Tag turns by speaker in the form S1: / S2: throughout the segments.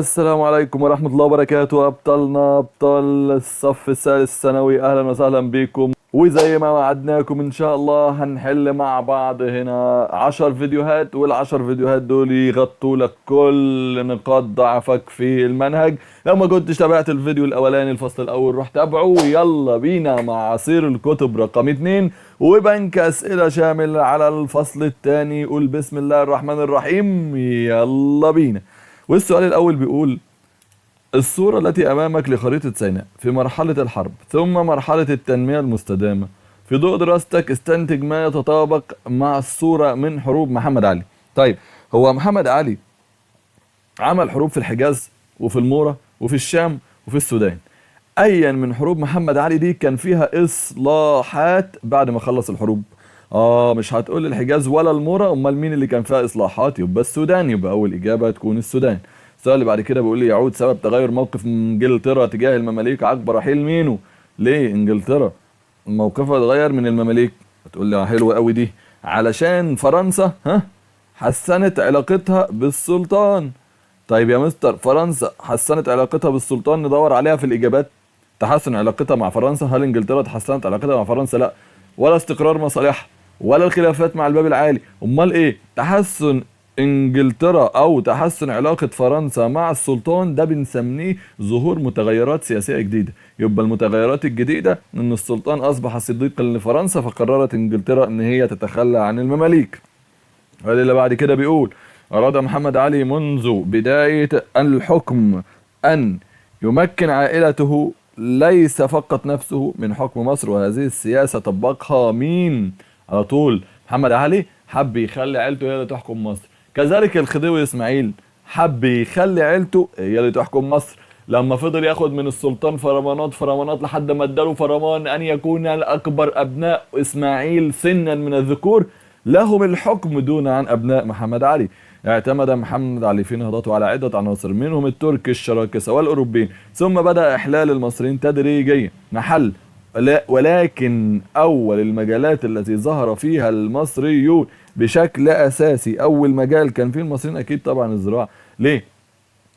S1: السلام عليكم ورحمة الله وبركاته. أبطالنا أبطال الصف الثالث الثانوي، أهلا وسهلا بكم. وزي ما وعدناكم إن شاء الله هنحل مع بعض هنا 10 فيديوهات، والعشر فيديوهات دول يغطوا لك كل نقاط ضعفك في المنهج. لو ما كنتش تابعت الفيديو الأولاني الفصل الأول روح تابعه. ويلا بينا مع عصير الكتب رقم 2 وبنك أسئلة شامل على الفصل الثاني. قول بسم الله الرحمن الرحيم، يلا بينا. والسؤال الأول بيقول: الصورة التي أمامك لخريطة سيناء في مرحلة الحرب ثم مرحلة التنمية المستدامة، في ضوء دراستك استنتج ما يتطابق مع الصورة من حروب محمد علي. طيب، هو محمد علي عمل حروب في الحجاز وفي المورة وفي الشام وفي السودان. أيا من حروب محمد علي دي كان فيها إصلاحات بعد ما خلص الحروب؟ مش هتقول الحجاز ولا المورة، أمال مين اللي كان فيها إصلاحات؟ يبقى السودان، يبقى أول إجابة تكون السودان. السؤال اللي بعد كده بيقول لي: يعود سبب تغير موقف انجلترا تجاه المماليك عقب رحيل مينو. ليه انجلترا موقفها اتغير من المماليك؟ هتقول لي حلوة قوي دي، علشان فرنسا حسنت علاقتها بالسلطان. طيب يا مستر، فرنسا حسنت علاقتها بالسلطان، ندور عليها في الإجابات. تحسن علاقتها مع فرنسا، هل انجلترا تحسنت علاقتها مع فرنسا؟ لا، ولا استقرار مصالحها ولا الخلافات مع الباب العالي. امال ايه تحسن انجلترا او تحسن علاقة فرنسا مع السلطان؟ ده بنسميه ظهور متغيرات سياسية جديدة. يبقى المتغيرات الجديدة ان السلطان اصبح صديقا لفرنسا، فقررت انجلترا ان هي تتخلى عن المماليك. اللي بعد كده بيقول: اراد محمد علي منذ بداية الحكم ان يمكن عائلته ليس فقط نفسه من حكم مصر، وهذه السياسة طبقها مين؟ على طول محمد علي حب يخلي عيلته هي اللي تحكم مصر. كذلك الخديوي اسماعيل حب يخلي عيلته هي اللي تحكم مصر، لما فضل ياخد من السلطان فرمانات فرمانات لحد ما اداله فرمان ان يكون الاكبر ابناء اسماعيل سنا من الذكور لهم الحكم دون عن ابناء محمد علي. اعتمد محمد علي في نهضته على عدة عناصر منهم الترك الشراكسة والأوروبيين، ثم بدأ إحلال المصريين تدريجيا محل. ولكن أول المجالات التي ظهر فيها المصريون بشكل أساسي، أول مجال كان فيه المصريين أكيد طبعا الزراعة. ليه؟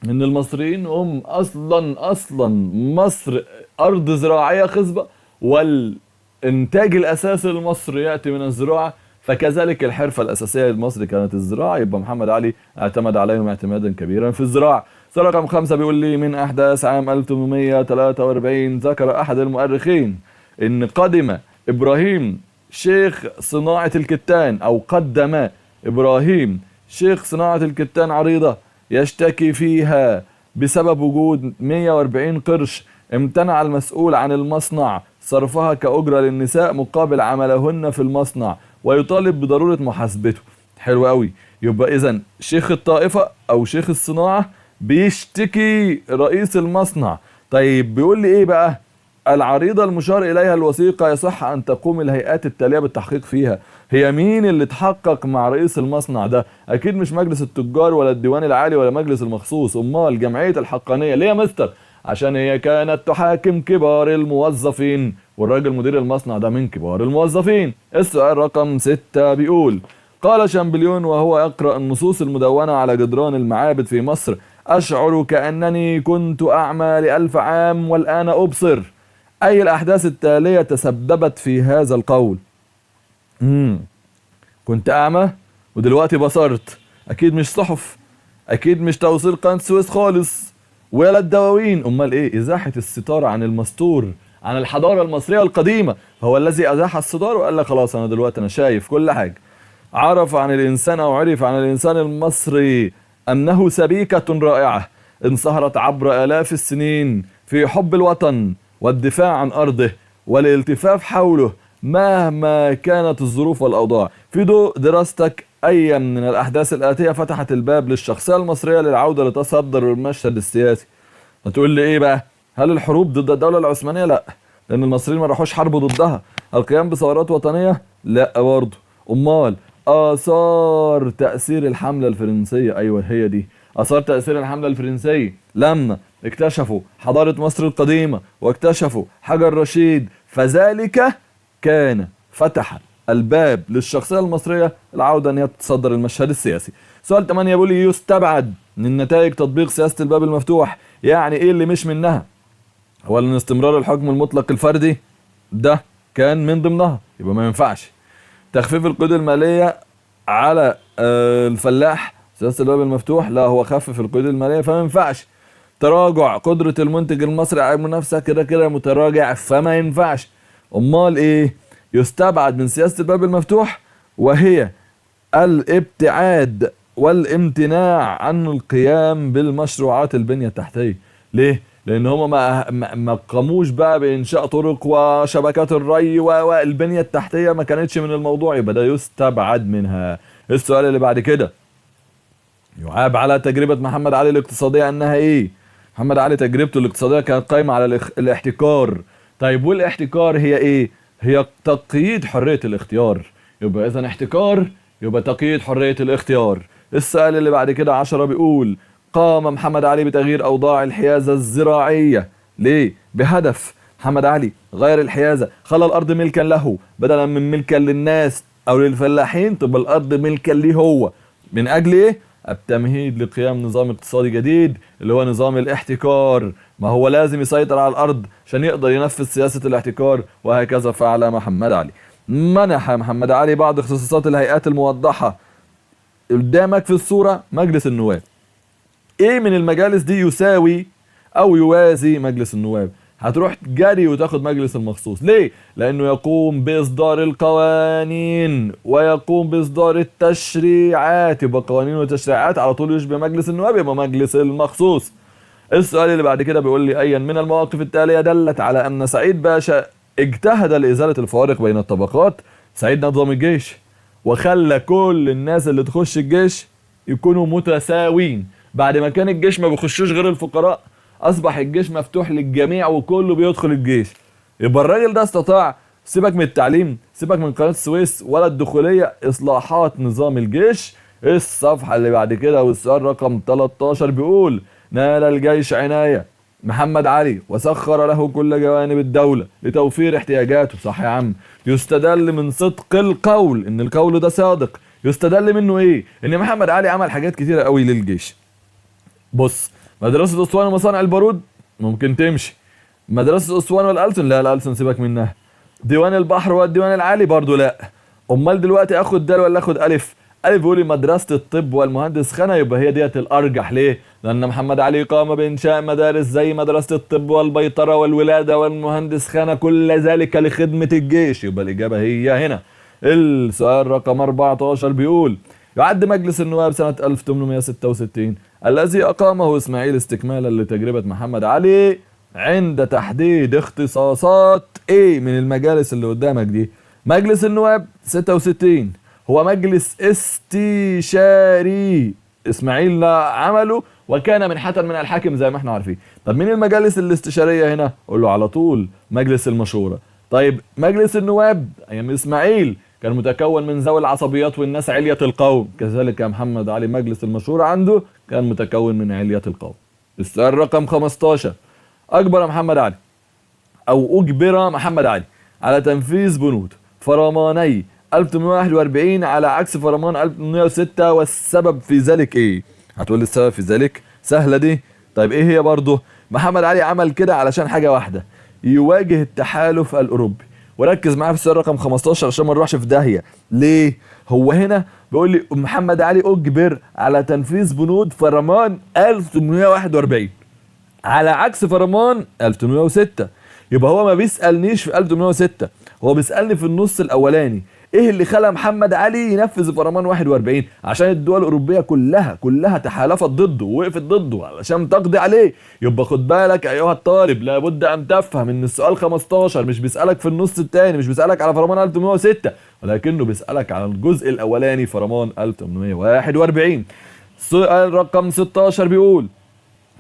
S1: إن المصريين هم أصلا مصر أرض زراعية خصبة، والإنتاج الأساسي لمصر يأتي من الزراعة، فكذلك الحرفة الأساسية لمصر كانت الزراعة. يبقى محمد علي اعتمد عليهم اعتمادا كبيرا في الزراعة. سؤال رقم 5 بيقول لي: من أحداث عام 1843 ذكر أحد المؤرخين إن قدم إبراهيم شيخ صناعة الكتان، أو قدم إبراهيم شيخ صناعة الكتان عريضة يشتكي فيها بسبب وجود 140 قرش امتنع المسؤول عن المصنع صرفها كأجرة للنساء مقابل عملهن في المصنع، ويطالب بضرورة محاسبته. حلو قوي. يبقى إذن شيخ الطائفة أو شيخ الصناعة بيشتكي رئيس المصنع. طيب بيقول لي إيه بقى؟ العريضة المشار إليها الوثيقة يصح أن تقوم الهيئات التالية بالتحقيق فيها. هي مين اللي تحقق مع رئيس المصنع ده؟ أكيد مش مجلس التجار ولا الديوان العالي ولا مجلس المخصوص، أمال جمعية الحقانية. ليه يا مستر؟ عشان هي كانت تحاكم كبار الموظفين، والراجل مدير المصنع ده من كبار الموظفين. السؤال رقم 6 بيقول: قال شامبليون وهو يقرأ النصوص المدونة على جدران المعابد في مصر: أشعر كأنني كنت أعمى ل1000 عام والآن أبصر. أي الأحداث التالية تسببت في هذا القول؟ كنت أعمى ودلوقتي بصرت. أكيد مش صحف، أكيد مش توصيل قناة السويس خالص، ولا الدواوين. أمال إيه؟ إزاحة الستارة عن المستور، عن الحضارة المصرية القديمة. فهو الذي أزاح الستار وقال لك خلاص أنا دلوقتي أنا شايف كل حاجة. عرف عن الإنسان أو عرف عن الإنسان المصري أنه سبيكة رائعة انصهرت عبر آلاف السنين في حب الوطن والدفاع عن أرضه والالتفاف حوله مهما كانت الظروف والأوضاع. في ضوء دراستك أي من الأحداث الآتية فتحت الباب للشخصية المصرية للعودة لتصدر المشهد السياسي؟ هتقول لي إيه بقى؟ هل الحروب ضد الدولة العثمانية؟ لا، لأن المصريين ما راحوش حرب ضدها. القيام بثورات وطنية؟ لا برضه. أمال آثار تأثير الحملة الفرنسية؟ أيوة هي دي آثار تأثير الحملة الفرنسية لما اكتشفوا حضارة مصر القديمة واكتشفوا حجر رشيد، فذلك كان فتح الباب للشخصية المصرية العودة أن هي تتصدر المشهد السياسي. سؤال 8 بيقول لي يستبعد من نتائج تطبيق سياسة الباب المفتوح، يعني ايه اللي مش منها؟ هو ان استمرار الحكم المطلق الفردي ده كان من ضمنها، يبقى ما ينفعش. تخفيف القيود المالية على الفلاح، سياسة الباب المفتوح لا، هو خفف القيود المالية فما ينفعش. تراجع قدرة المنتج المصري على المنافسة، كده كده متراجع فما ينفعش. امال ايه يستبعد من سياسة الباب المفتوح؟ وهي الابتعاد والامتناع عن القيام بالمشروعات البنية التحتية. ليه؟ لان هما ما قاموش بقى بانشاء طرق وشبكات الري والبنية التحتية ما كانتش من الموضوع، يبقى ده يستبعد منها. السؤال اللي بعد كده يعاب على تجربة محمد علي الاقتصادية انها ايه؟ محمد علي تجربته الاقتصادية كانت قايمة على الاحتكار. طيب والاحتكار هي ايه؟ هي تقييد حرية الاختيار، يبقى اذا احتكار يبقى تقييد حرية الاختيار. السؤال اللي بعد كده 10 بيقول قام محمد علي بتغيير أوضاع الحيازة الزراعية. ليه؟ بهدف. محمد علي غير الحيازة، خلى الأرض ملكا له بدلا من ملكا للناس أو للفلاحين، تبقى الأرض ملكا ليه هو. من أجل إيه؟ التمهيد لقيام نظام اقتصادي جديد اللي هو نظام الاحتكار. ما هو لازم يسيطر على الأرض عشان يقدر ينفذ سياسة الاحتكار، وهكذا فعل محمد علي. منح محمد علي بعض اختصاصات الهيئات الموضحة قدامك في الصورة مجلس النواب. ايه من المجالس دي يساوي او يوازي مجلس النواب؟ هتروح جري وتاخد مجلس المخصوص. ليه؟ لانه يقوم باصدار القوانين ويقوم باصدار التشريعات، يبقى قوانين وتشريعات على طول يشبه مجلس النواب، يبقى مجلس المخصوص. السؤال اللي بعد كده بيقول لي ايا من المواقف التالية دلت على ان سعيد باشا اجتهد لازالة الفوارق بين الطبقات. سعيد نظم الجيش وخلى كل الناس اللي تخش الجيش يكونوا متساوين. بعد ما كان الجيش ما بيخشوش غير الفقراء، اصبح الجيش مفتوح للجميع وكله بيدخل الجيش. يبقى الراجل ده استطاع، سيبك من التعليم، سيبك من قناة السويس ولا الدخولية، اصلاحات نظام الجيش. الصفحة اللي بعد كده والسؤال رقم 13 بيقول نال الجيش عناية محمد علي وسخر له كل جوانب الدولة لتوفير احتياجاته. صح يا عم. يستدل من صدق القول ان القول ده صادق. يستدل منه ايه؟ ان محمد علي عمل حاجات كتيرة قوي للجيش. بص، مدرسة أسوان ومصانع البارود ممكن تمشي، مدرسة أسوان والألسن لا، الألسن سيبك منها، ديوان البحر والديوان العالي برضو لا. أمال دلوقتي آخد دال ولا آخد ألف؟ ألف بيقول لي مدرسة الطب والمهندس خانة، يبقى هي ديت الأرجح. ليه؟ لأن محمد علي قام بإنشاء مدارس زي مدرسة الطب والبيطرة والولادة والمهندس خانة، كل ذلك لخدمة الجيش، يبقى الإجابة هي هنا. السؤال رقم 14 بيقول يعد مجلس النواب سنة 1866 الذي أقامه إسماعيل استكمالا لتجربة محمد علي عند تحديد اختصاصات إيه من المجالس اللي قدامك دي؟ مجلس النواب 66 هو مجلس استشاري إسماعيل عمله وكان منحة من الحاكم زي ما احنا عارفين. طب مين المجالس الاستشارية هنا؟ قول له على طول مجلس المشورة. طيب مجلس النواب أيام إسماعيل كان متكون من ذوي العصبيات والناس علية القوم، كذلك يا محمد علي مجلس المشورة عنده كان متكون من علية القوم. السؤال رقم 15 أجبر محمد علي أو أجبر محمد علي على تنفيذ بنود فرماني 1841 على عكس فرمان 1806، والسبب في ذلك إيه؟ هتقول لي السبب في ذلك سهلة دي. طيب إيه هي برضه؟ محمد علي عمل كده علشان حاجة واحدة، يواجه التحالف الأوروبي. وركز معايا في السؤال رقم 15 عشان ما نروحش في داهية. ليه؟ هو هنا بيقول لي محمد علي اجبر على تنفيذ بنود فرمان 1841 على عكس فرمان 1806. يبقى هو ما بيسالنيش في 1806، هو بيسالني في النص الاولاني. ايه اللي خلى محمد علي ينفذ فرمان 41؟ عشان الدول الاوروبية كلها تحالفت ضده ووقفت ضده علشان تقضي عليه. يبقى خد بالك ايها الطالب، لابد ان تفهم ان السؤال 15 مش بيسالك في النص الثاني، مش بيسالك على فرمان 1806، ولكنه بيسالك على الجزء الاولاني فرمان 1841. السؤال رقم 16 بيقول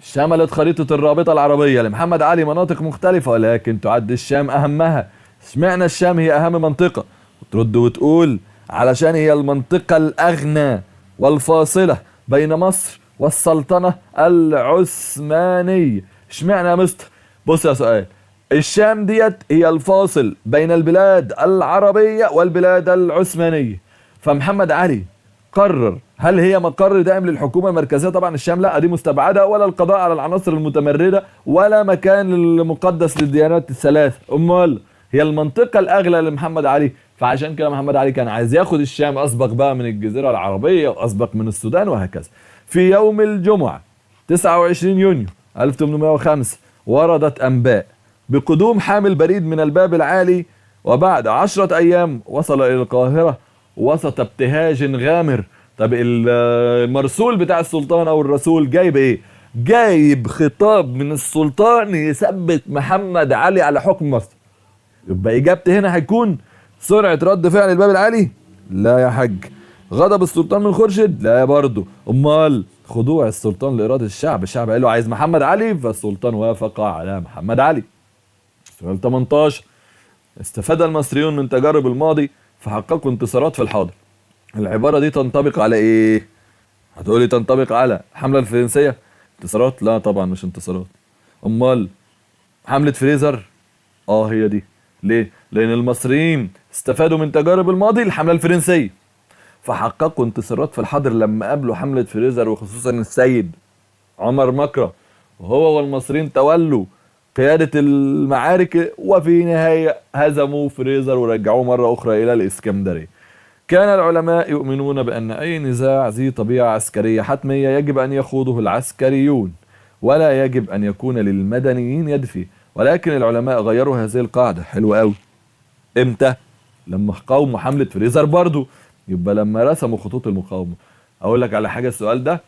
S1: شملت خريطة الرابطة العربية لمحمد علي مناطق مختلفة ولكن تعد الشام اهمها. اشمعنى الشام هي اهم منطقة؟ ترد وتقول علشان هي المنطقة الأغنى والفاصلة بين مصر والسلطنة العثمانية. اشمعنى يا مستر؟ بص يا سؤال، الشام ديت هي الفاصل بين البلاد العربية والبلاد العثمانية، فمحمد علي قرر هل هي مقر دائم للحكومة المركزية؟ طبعا الشام لا، دي مستبعدة، ولا القضاء على العناصر المتمردة، ولا مكان المقدس للديانات الثلاث. امال هي المنطقة الأغلى لمحمد علي، فعشان كده محمد علي كان عايز ياخد الشام أسبق بقى من الجزيرة العربية وأسبق من السودان وهكذا. في يوم الجمعة 29 يونيو 1805 وردت أنباء بقدوم حامل بريد من الباب العالي، وبعد 10 أيام وصل إلى القاهرة وسط ابتهاج غامر. طب المرسول بتاع السلطان أو الرسول جايب إيه؟ جايب خطاب من السلطان يثبت محمد علي على حكم مصر. يبقى إجابتي هنا هيكون سرعة رد فعل الباب العالي؟ لا يا حاج. غضب السلطان من خورشيد؟ لا برضه. امال خضوع السلطان لإرادة الشعب، الشعب قال له عايز محمد علي، فالسلطان وافق على محمد علي. سؤال 18، استفاد المصريون من تجارب الماضي فحققوا انتصارات في الحاضر. العبارة دي تنطبق على ايه؟ هتقولي تنطبق على الحملة الفرنسية؟ انتصارات؟ لا طبعا مش انتصارات. امال حملة فريزر؟ هي دي. ليه؟ لأن المصريين استفادوا من تجارب الماضي الحملة الفرنسية فحققوا انتصارات في الحاضر لما قابلوا حملة فريزر، وخصوصا السيد عمر مكرم، وهو والمصريين تولوا قيادة المعارك، وفي نهاية هزموا فريزر ورجعوه مرة أخرى إلى الإسكندرية. كان العلماء يؤمنون بأن أي نزاع ذي طبيعة عسكرية حتمية يجب أن يخوضه العسكريون، ولا يجب أن يكون للمدنيين يد فيه، ولكن العلماء غيروا هذه القاعدة. حلو قوي. امتى؟ لما قاوموا حملة فريزر برضو، يبقى لما رسموا خطوط المقاومة. اقول لك على حاجة، السؤال ده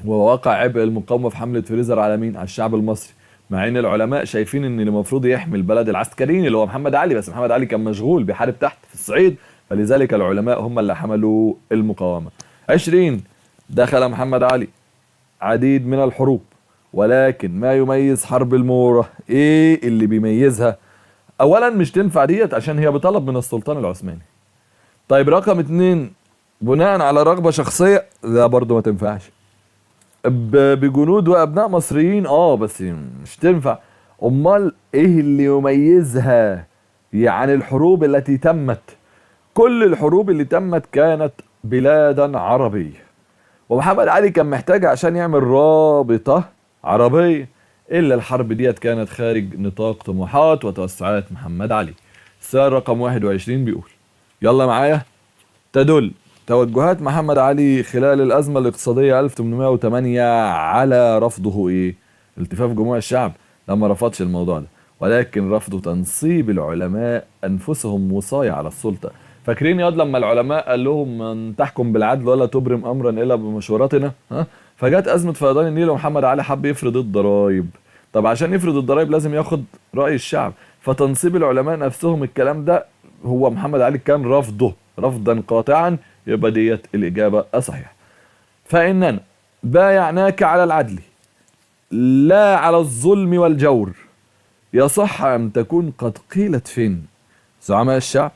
S1: هو وقع عبء المقاومة في حملة فريزر على مين؟ على الشعب المصري، مع ان العلماء شايفين ان المفروض يحمي البلد العسكريين اللي هو محمد علي، بس محمد علي كان مشغول بيحارب تحت في الصعيد، فلذلك العلماء هم اللي حملوا المقاومة. 20، دخل محمد علي عديد من الحروب، ولكن ما يميز حرب المورة؟ ايه اللي بيميزها؟ اولا مش تنفع ديت عشان هي بطلب من السلطان العثماني. طيب رقم 2، بناء على رغبة شخصية، ده برضو ما تنفعش. بجنود وابناء مصريين، بس مش تنفع. امال ايه اللي يميزها يعني الحروب التي تمت؟ كل الحروب اللي تمت كانت بلادا عربية، ومحمد علي كان محتاج عشان يعمل رابطة عربية، إلا الحرب ديت كانت خارج نطاق طموحات وتوسعات محمد علي. السؤال رقم 21 بيقول، يلا معايا، تدل توجهات محمد علي خلال الأزمة الاقتصادية 1808 على رفضه إيه؟ التفاف جموع الشعب، لما رفضش الموضوع ده، ولكن رفضه تنصيب العلماء أنفسهم وصاية على السلطة. فاكرين ياض لما العلماء قال لهم من تحكم بالعدل ولا تبرم أمرا إلا بمشورتنا؟ ها؟ فجت أزمة فيضان النيل ومحمد علي حب يفرض الضرايب. طب عشان يفرض الضرايب لازم ياخد رأي الشعب، فتنصيب العلماء نفسهم الكلام ده هو محمد علي كان رفضه رفضا قاطعا، يبقى ديت الإجابة الصحيحة. فإننا بايعناك على العدل لا على الظلم والجور، يصح أن تكون قد قيلت فين؟ زعماء الشعب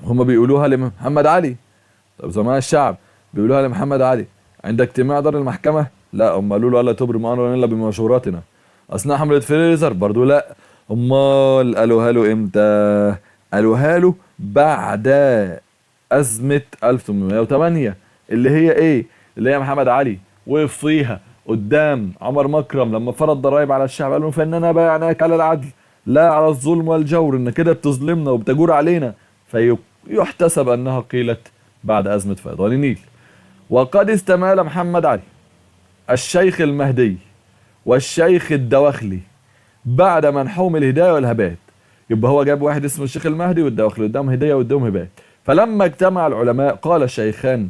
S1: هم بيقولوها لمحمد علي. طب زعماء الشعب بيقولوها لمحمد علي عند اجتماع دار المحكمة؟ لا، هم قالوا له ألا تبرم أمرا إلا بمشورتنا. أثناء حملة فريزر برضو لا. أمال قالوها له إمتى؟ قالوها له بعد أزمة 1808 اللي هي إيه؟ اللي هي محمد علي وقف فيها قدام عمر مكرم لما فرض ضرائب على الشعب، قال لهم فإننا بايعناك على العدل لا على الظلم والجور، إن كده بتظلمنا وبتجور علينا، فيحتسب أنها قيلت بعد أزمة فيضان النيل. وقد استمال محمد علي الشيخ المهدي والشيخ الدواخلي بعد منحهم الهداية والهبات. يبقى هو جاب واحد اسمه الشيخ المهدي والدواخلي، قدام هدية وقدام هبات. فلما اجتمع العلماء قال الشيخان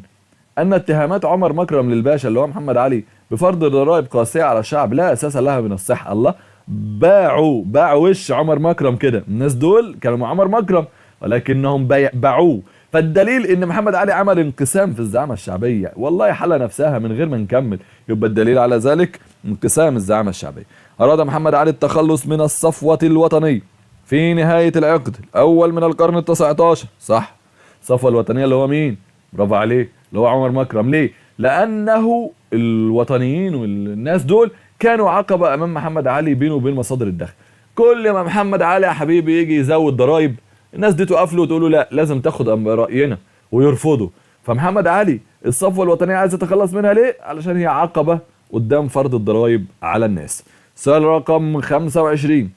S1: أن اتهامات عمر مكرم للباشا اللي هو محمد علي بفرض ضرائب قاسية على الشعب لا أساس لها من الصحة. الله، باعوا وش عمر مكرم كده، الناس دول كانوا مع عمر مكرم ولكنهم باعوه. فالدليل ان محمد علي عمل انقسام في الزعامة الشعبية، والله حل نفسها من غير ما نكمل. يبقى الدليل على ذلك انقسام الزعامة الشعبية. أراد محمد علي التخلص من الصفوة الوطنية في نهاية العقد الأول من القرن ال19. صح، الصفوة الوطنية اللي هو مين؟ برافو عليه، اللي هو عمر مكرم. ليه؟ لأنه الوطنيين والناس دول كانوا عقبة أمام محمد علي بينه وبين مصادر الدخل. كل ما محمد علي يا حبيبي يجي يزود ضرايب، الناس دي تقف له وتقول له لا لازم تاخد رأينا، ويرفضوا. فمحمد علي الصفوة الوطنية عايز يتخلص منها ليه؟ علشان هي عقبة قدام فرض الضرائب على الناس. سؤال رقم 25،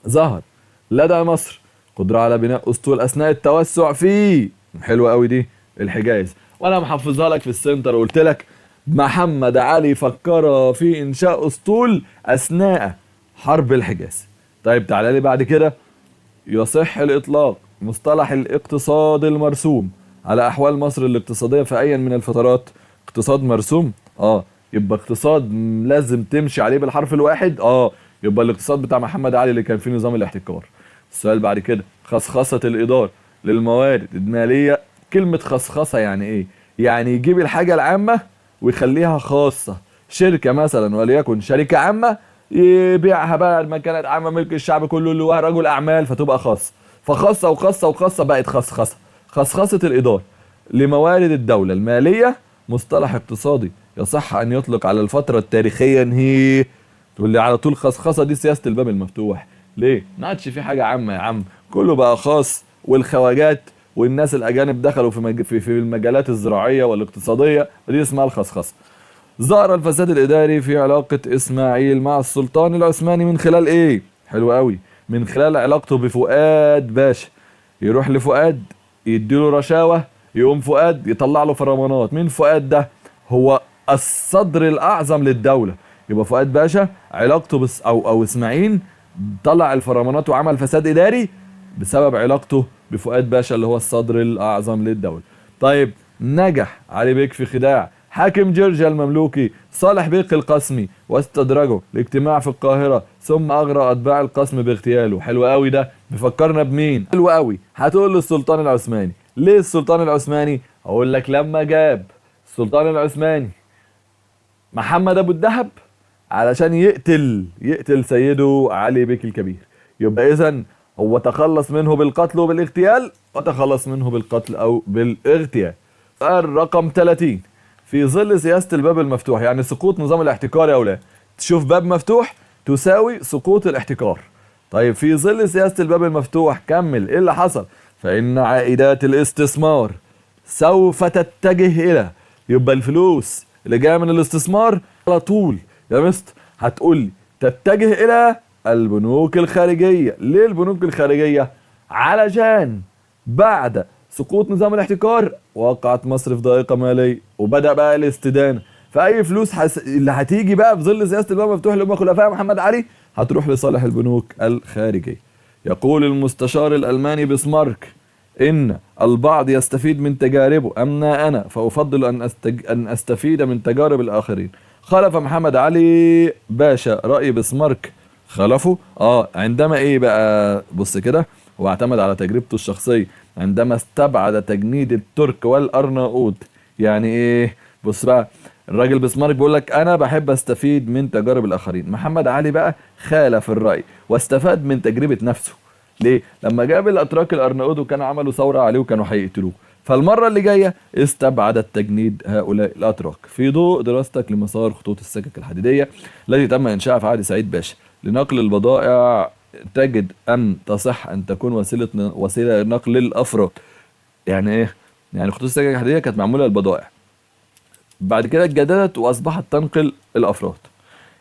S1: ظهر لدى مصر قدرة على بناء أسطول أثناء التوسع في، حلوة قوي دي، الحجاز، وأنا محفظها لك في السنتر وقلت لك محمد علي فكر في إنشاء أسطول أثناء حرب الحجاز. طيب تعالى لي بعد كده، يصح الإطلاق مصطلح الاقتصاد المرسوم على أحوال مصر الاقتصادية في أي من الفترات؟ اقتصاد مرسوم؟ يبقى اقتصاد لازم تمشي عليه بالحرف الواحد. يبقى الاقتصاد بتاع محمد علي اللي كان فيه نظام الاحتكار. السؤال بعد كده، خصخصة الإدارة للموارد المالية. كلمة خصخصة يعني إيه؟ يعني يجيب الحاجة العامة ويخليها خاصة، شركة مثلا وليكن شركة عامة يبيعها بقى ما كانت عامة ملك الشعب كله اللي هو رجل أعمال فتبقى خاصة، فخاصة وخاصة وخاصة بقت خصخصة. خصخصة الإدارة لموارد الدولة المالية مصطلح اقتصادي يصح أن يطلق على الفترة التاريخية هي. تقول لي على طول خصخصة دي سياسة الباب المفتوح. ليه؟ ما عادش في حاجة عامة يا عم، كله بقى خاص، والخواجات والناس الأجانب دخلوا في المجالات الزراعية والاقتصادية، ودي اسمها الخصخصة. ظهر الفساد الإداري في علاقة إسماعيل مع السلطان العثماني من خلال إيه؟ حلو قوي، من خلال علاقته بفؤاد باشا. يروح لفؤاد يديله رشاوة، يقوم فؤاد يطلع له فرمانات. مين فؤاد ده؟ هو الصدر الأعظم للدولة. يبقى فؤاد باشا علاقته بس أو إسماعيل طلع الفرمانات وعمل فساد إداري بسبب علاقته بفؤاد باشا اللي هو الصدر الأعظم للدولة. طيب نجح علي بيك في خداع حاكم جورجيا المملوكي صالح بيك القاسمي واستدرجه لاجتماع في القاهرة، ثم أغرى أتباع القاسم باغتياله. حلو قوي ده، بيفكرنا بمين؟ حلو قوي، هتقول للسلطان العثماني. ليه السلطان العثماني؟ هقول لك لما جاب السلطان العثماني محمد أبو الدهب علشان يقتل سيده علي بيك الكبير، يبقى إذن هو تخلص منه بالقتل وبالاغتيال، وتخلص منه بالقتل أو بالاغتيال. سؤال رقم 30، في ظل سياسة الباب المفتوح، يعني سقوط نظام الاحتكار يا أولاد، تشوف باب مفتوح تساوي سقوط الاحتكار. طيب في ظل سياسة الباب المفتوح كمل، إيه اللي حصل؟ فإن عائدات الاستثمار سوف تتجه إلى، يبقى الفلوس اللي جاية من الاستثمار على طول يا مستر هتقول لي تتجه إلى البنوك الخارجية. ليه البنوك الخارجية؟ علشان بعد سقوط نظام الاحتكار وقعت مصر في ضائقة مالية وبدأ بقى الاستدانة، فأي فلوس اللي هتيجي بقى في ظل سياسة الباب المفتوح اللي هم خلفاء محمد علي هتروح لصالح البنوك الخارجية. يقول المستشار الألماني بسمارك إن البعض يستفيد من تجاربه، أما أنا فأفضل أن أستفيد من تجارب الآخرين. خلف محمد علي باشا رأي بسمارك، خلفه عندما إيه بقى؟ بص كده، هو اعتمد على تجربته الشخصية عندما استبعد تجنيد الترك والأرناؤوط. يعني إيه؟ بص بقى الراجل بسمارك بيقول لك أنا بحب أستفيد من تجارب الآخرين. محمد علي بقى خالف الرأي واستفاد من تجربة نفسه. ليه؟ لما جاب الأتراك الأرناؤوط وكانوا عملوا ثورة عليه وكانوا هيقتلوه، فالمرة اللي جاية استبعد التجنيد هؤلاء الأتراك. في ضوء دراستك لمسار خطوط السكك الحديدية التي تم إنشاءها في عهد سعيد باشا لنقل البضائع، تجد أن تصح أن تكون وسيلة نقل الأفراد. يعني إيه؟ يعني خطوط السكك الحديدية كانت معمولة للبضائع، بعد كده اتجددت وأصبحت تنقل الأفراد.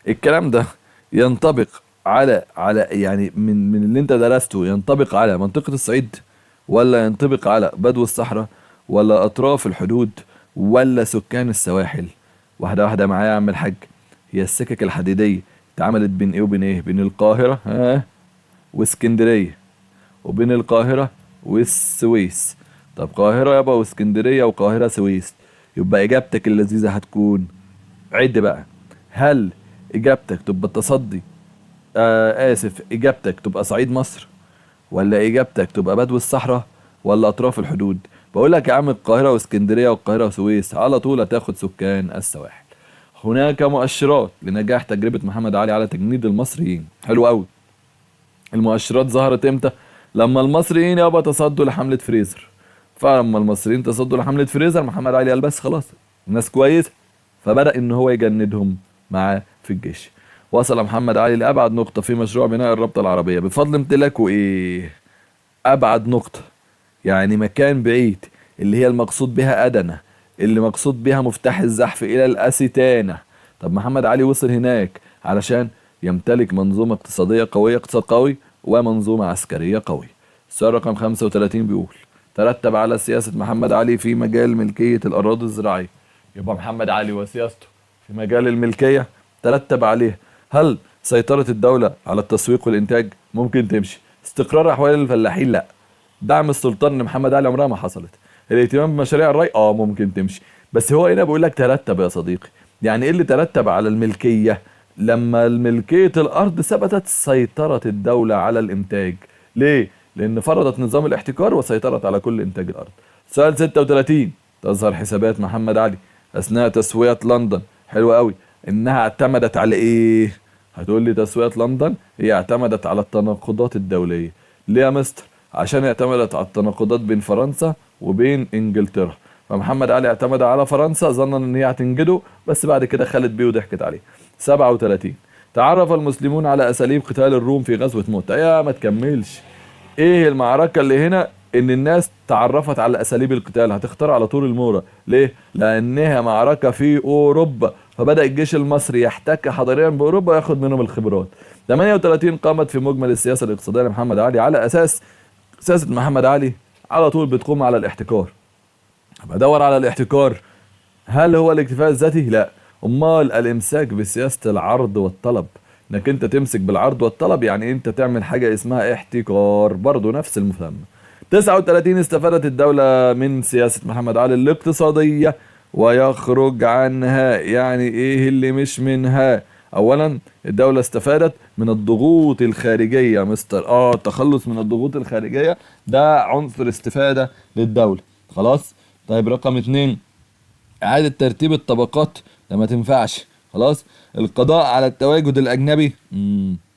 S1: الكلام ده ينطبق على يعني من اللي انت درسته، ينطبق على منطقة الصعيد، ولا ينطبق على بدو الصحراء، ولا أطراف الحدود، ولا سكان السواحل؟ واحدة واحدة معايا يا عم الحاج. هي السكك الحديدية اتعملت بين ايه وبين ايه؟ بين القاهرة واسكندرية، وبين القاهرة والسويس. طب قاهرة يابا واسكندرية وقاهرة سويس، يبقى إجابتك اللذيذة هتكون، عد بقى، هل إجابتك تبقى التصدي آسف، إجابتك تبقى صعيد مصر، ولا إجابتك تبقى بدو الصحراء، ولا أطراف الحدود؟ بقول لك يا عم القاهرة واسكندرية والقاهرة وسويس على طول هتاخد سكان السواحل. هناك مؤشرات لنجاح تجربة محمد علي على تجنيد المصريين. حلو قوي. المؤشرات ظهرت امتى؟ لما المصريين يابا تصدوا لحملة فريزر. فلما المصريين تصدوا لحملة فريزر محمد علي قال بس خلاص الناس كويس، فبدأ ان هو يجندهم معاه في الجيش. وصل محمد علي لأبعد نقطة في مشروع بناء الرابطة العربية بفضل امتلاكه ايه؟ أبعد نقطة، يعني مكان بعيد. اللي هي المقصود بها أدنى، اللي مقصود بها مفتاح الزحف إلى الأستانة. طب محمد علي وصل هناك علشان يمتلك منظومة اقتصادية قوية، اقتصاد قوي ومنظومة عسكرية قوية. السؤال رقم 35 بيقول ترتب على سياسة محمد علي في مجال ملكية الأراضي الزراعية. يبقى محمد علي وسياسته في مجال الملكية ترتب عليه هل سيطرة الدولة على التسويق والإنتاج؟ ممكن تمشي. استقرار أحوال الفلاحين؟ لا. دعم السلطان لمحمد علي عمرها ما حصلت. الاهتمام بمشاريع الري؟ ممكن تمشي. بس هو هنا بيقول لك ترتب يا صديقي، يعني ايه اللي ترتب على الملكية؟ لما ملكية الأرض ثبتت سيطرة الدولة على الإنتاج. ليه؟ لأن فرضت نظام الاحتكار وسيطرت على كل إنتاج الأرض. سؤال 36 تظهر حسابات محمد علي أثناء تسوية لندن. حلو قوي. إنها اعتمدت على إيه؟ هتقول لي تسوية لندن هي اعتمدت على التناقضات الدولية. ليه يا مستر؟ عشان اعتمدت على التناقضات بين فرنسا وبين إنجلترا. فمحمد علي اعتمد على فرنسا ظنا ان هي هتنجده، بس بعد كده خلت بيه وضحكت عليه. 37 تعرف المسلمون على اساليب قتال الروم في غزوة مؤتة. يا ما تكملش. ايه المعركة اللي هنا؟ ان الناس تعرفت على اساليب القتال. هتختار على طول المورا. ليه؟ لانها معركة في اوروبا، فبدأ الجيش المصري يحتك حضاريا باوروبا وياخد منهم الخبرات. 38 قامت في مجمل السياسة الاقتصادية لمحمد علي على اساس سياسة محمد علي على طول بتقوم على الاحتكار. بدور على الاحتكار، هل هو الاكتفاء الذاتي؟ لا. امال الامساك بسياسة العرض والطلب، انك انت تمسك بالعرض والطلب، يعني انت تعمل حاجة اسمها احتكار، برضو نفس المسمى. 39 استفادت الدولة من سياسة محمد علي الاقتصادية ويخرج عنها. يعني ايه اللي مش منها؟ اولا الدولة استفادت من الضغوط الخارجية مستر، التخلص من الضغوط الخارجية ده عنصر استفادة للدولة. خلاص. طيب رقم 2 اعادة ترتيب الطبقات، ده ما تنفعش. خلاص. القضاء على التواجد الاجنبي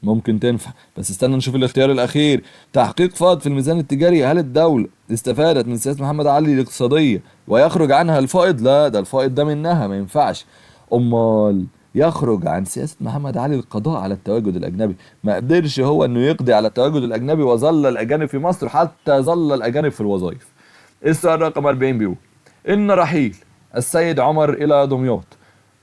S1: ممكن تنفع، بس استنى نشوف الاختيار الاخير. تحقيق فائض في الميزان التجاري، هل الدولة استفادت من سياسة محمد علي الاقتصادية ويخرج عنها الفائض؟ لا، ده الفائض ده منها ما ينفعش. امال يخرج عن سياسة محمد علي القضاء على التواجد الأجنبي، ما قدرش هو أنه يقضي على التواجد الأجنبي وظل الأجانب في مصر حتى ظل الأجانب في الوظائف. السؤال رقم 40 بيقول إن رحيل السيد عمر إلى دمياط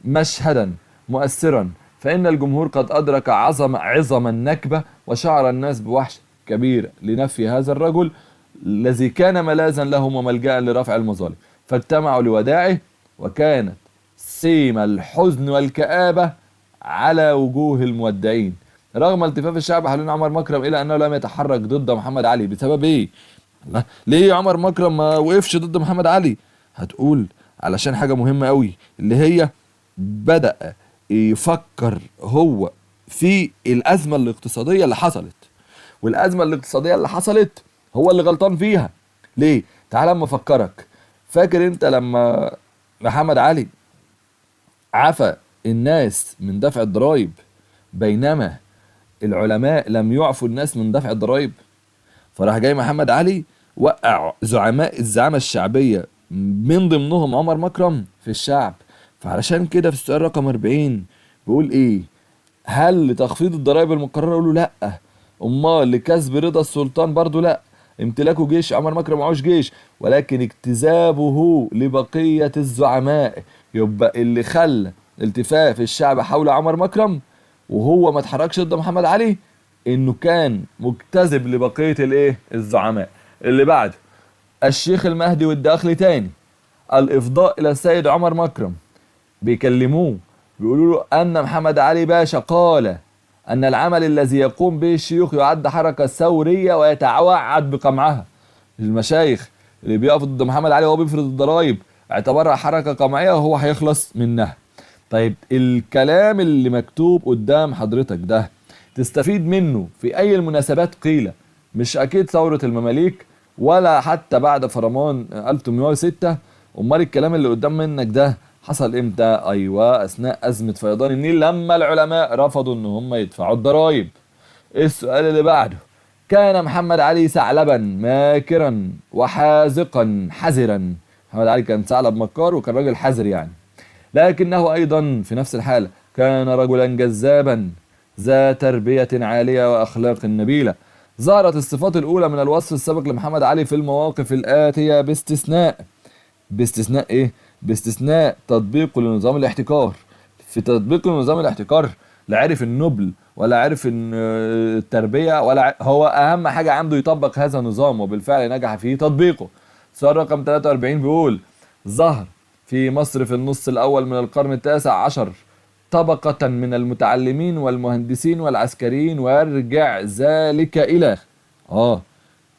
S1: مشهدا مؤثرا، فإن الجمهور قد أدرك عظم النكبة وشعر الناس بوحش كبير لنفي هذا الرجل الذي كان ملاذا لهم وملجأ لرفع المظالم، فاجتمعوا لوداعه وكانت سيما الحزن والكآبة على وجوه المودعين، رغم التفاف الشعب حوالين عمر مكرم إلى أنه لم يتحرك ضد محمد علي. بسبب إيه؟ ليه عمر مكرم ما وقفش ضد محمد علي؟ هتقول علشان حاجة مهمة قوي اللي هي بدأ يفكر هو في الأزمة الاقتصادية اللي حصلت، والأزمة الاقتصادية اللي حصلت هو اللي غلطان فيها. ليه؟ تعال اما افكرك. فاكر انت لما محمد علي عفى الناس من دفع الضرائب بينما العلماء لم يعفوا الناس من دفع الضرائب؟ فراح جاي محمد علي وقع زعماء الزعامة الشعبية من ضمنهم عمر مكرم في الشعب. فعلشان كده في السؤال رقم 40 بيقول ايه؟ هل لتخفيض الضرائب المقررة؟ يقولوا لا. امال لكسب رضا السلطان؟ برضو لا. امتلاكه جيش، عمر مكرم معهوش جيش، ولكن اجتذابه لبقية الزعماء. يبقى اللي خلى التفاف الشعب حول عمر مكرم وهو ما اتحركش ضد محمد علي انه كان مجتذب لبقية الايه؟ الزعماء. اللي بعده الشيخ المهدي والداخلي تاني، الافضاء الى السيد عمر مكرم، بيكلموه بيقولوا له ان محمد علي باشا قال ان العمل الذي يقوم به الشيوخ يعد حركة ثورية ويتوعد بقمعها. المشايخ اللي بيقفوا ضد محمد علي وهو بيفرض الضرايب اعتبرها حركة قمعية وهو هيخلص منها. طيب الكلام اللي مكتوب قدام حضرتك ده تستفيد منه في اي المناسبات قيلة؟ مش اكيد ثورة المماليك ولا حتى بعد فرمان 1806. امال الكلام اللي قدام منك ده حصل امتى؟ ايوه، اثناء ازمة فيضان النيل لما العلماء رفضوا ان هم يدفعوا الضرايب. السؤال اللي بعده كان محمد علي ثعلبا ماكرا وحاذقا حذرا. محمد علي كان ثعلب مكار وكان راجل حذر يعني، لكنه ايضا في نفس الحالة كان رجلا جذابا ذا تربية عالية واخلاق نبيلة. ظهرت الصفات الأولى من الوصف السابق لمحمد علي في المواقف الآتية باستثناء، باستثناء إيه؟ باستثناء تطبيقه لنظام الاحتكار. في تطبيقه لنظام الاحتكار لا عرف النبل ولا عرف التربية ولا هو أهم حاجة عنده يطبق هذا النظام، وبالفعل نجح في تطبيقه. سؤال رقم 43 بيقول ظهر في مصر في النص الأول من القرن التاسع عشر طبقة من المتعلمين والمهندسين والعسكريين، ويرجع ذلك إلى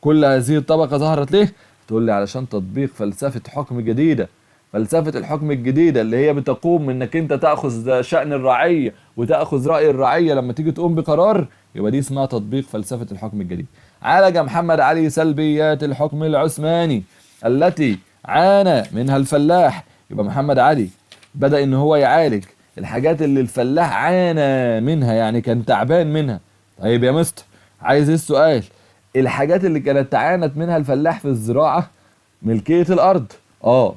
S1: كل هذه الطبقة ظهرت ليه؟ تقول لي علشان تطبيق فلسفة حكم جديدة. فلسفة الحكم الجديدة اللي هي بتقوم انك انت تأخذ شأن الرعية وتأخذ رأي الرعية لما تيجي تقوم بقرار، يبقى دي اسمها تطبيق فلسفة الحكم الجديد. عالج محمد علي سلبيات الحكم العثماني التي عانى منها الفلاح. يبقى محمد علي بدأ ان هو يعالج الحاجات اللي الفلاح عانى منها، يعني كان تعبان منها. طيب يا مستر عايز ايه السؤال؟ الحاجات اللي كانت تعانت منها الفلاح في الزراعة ملكية الأرض،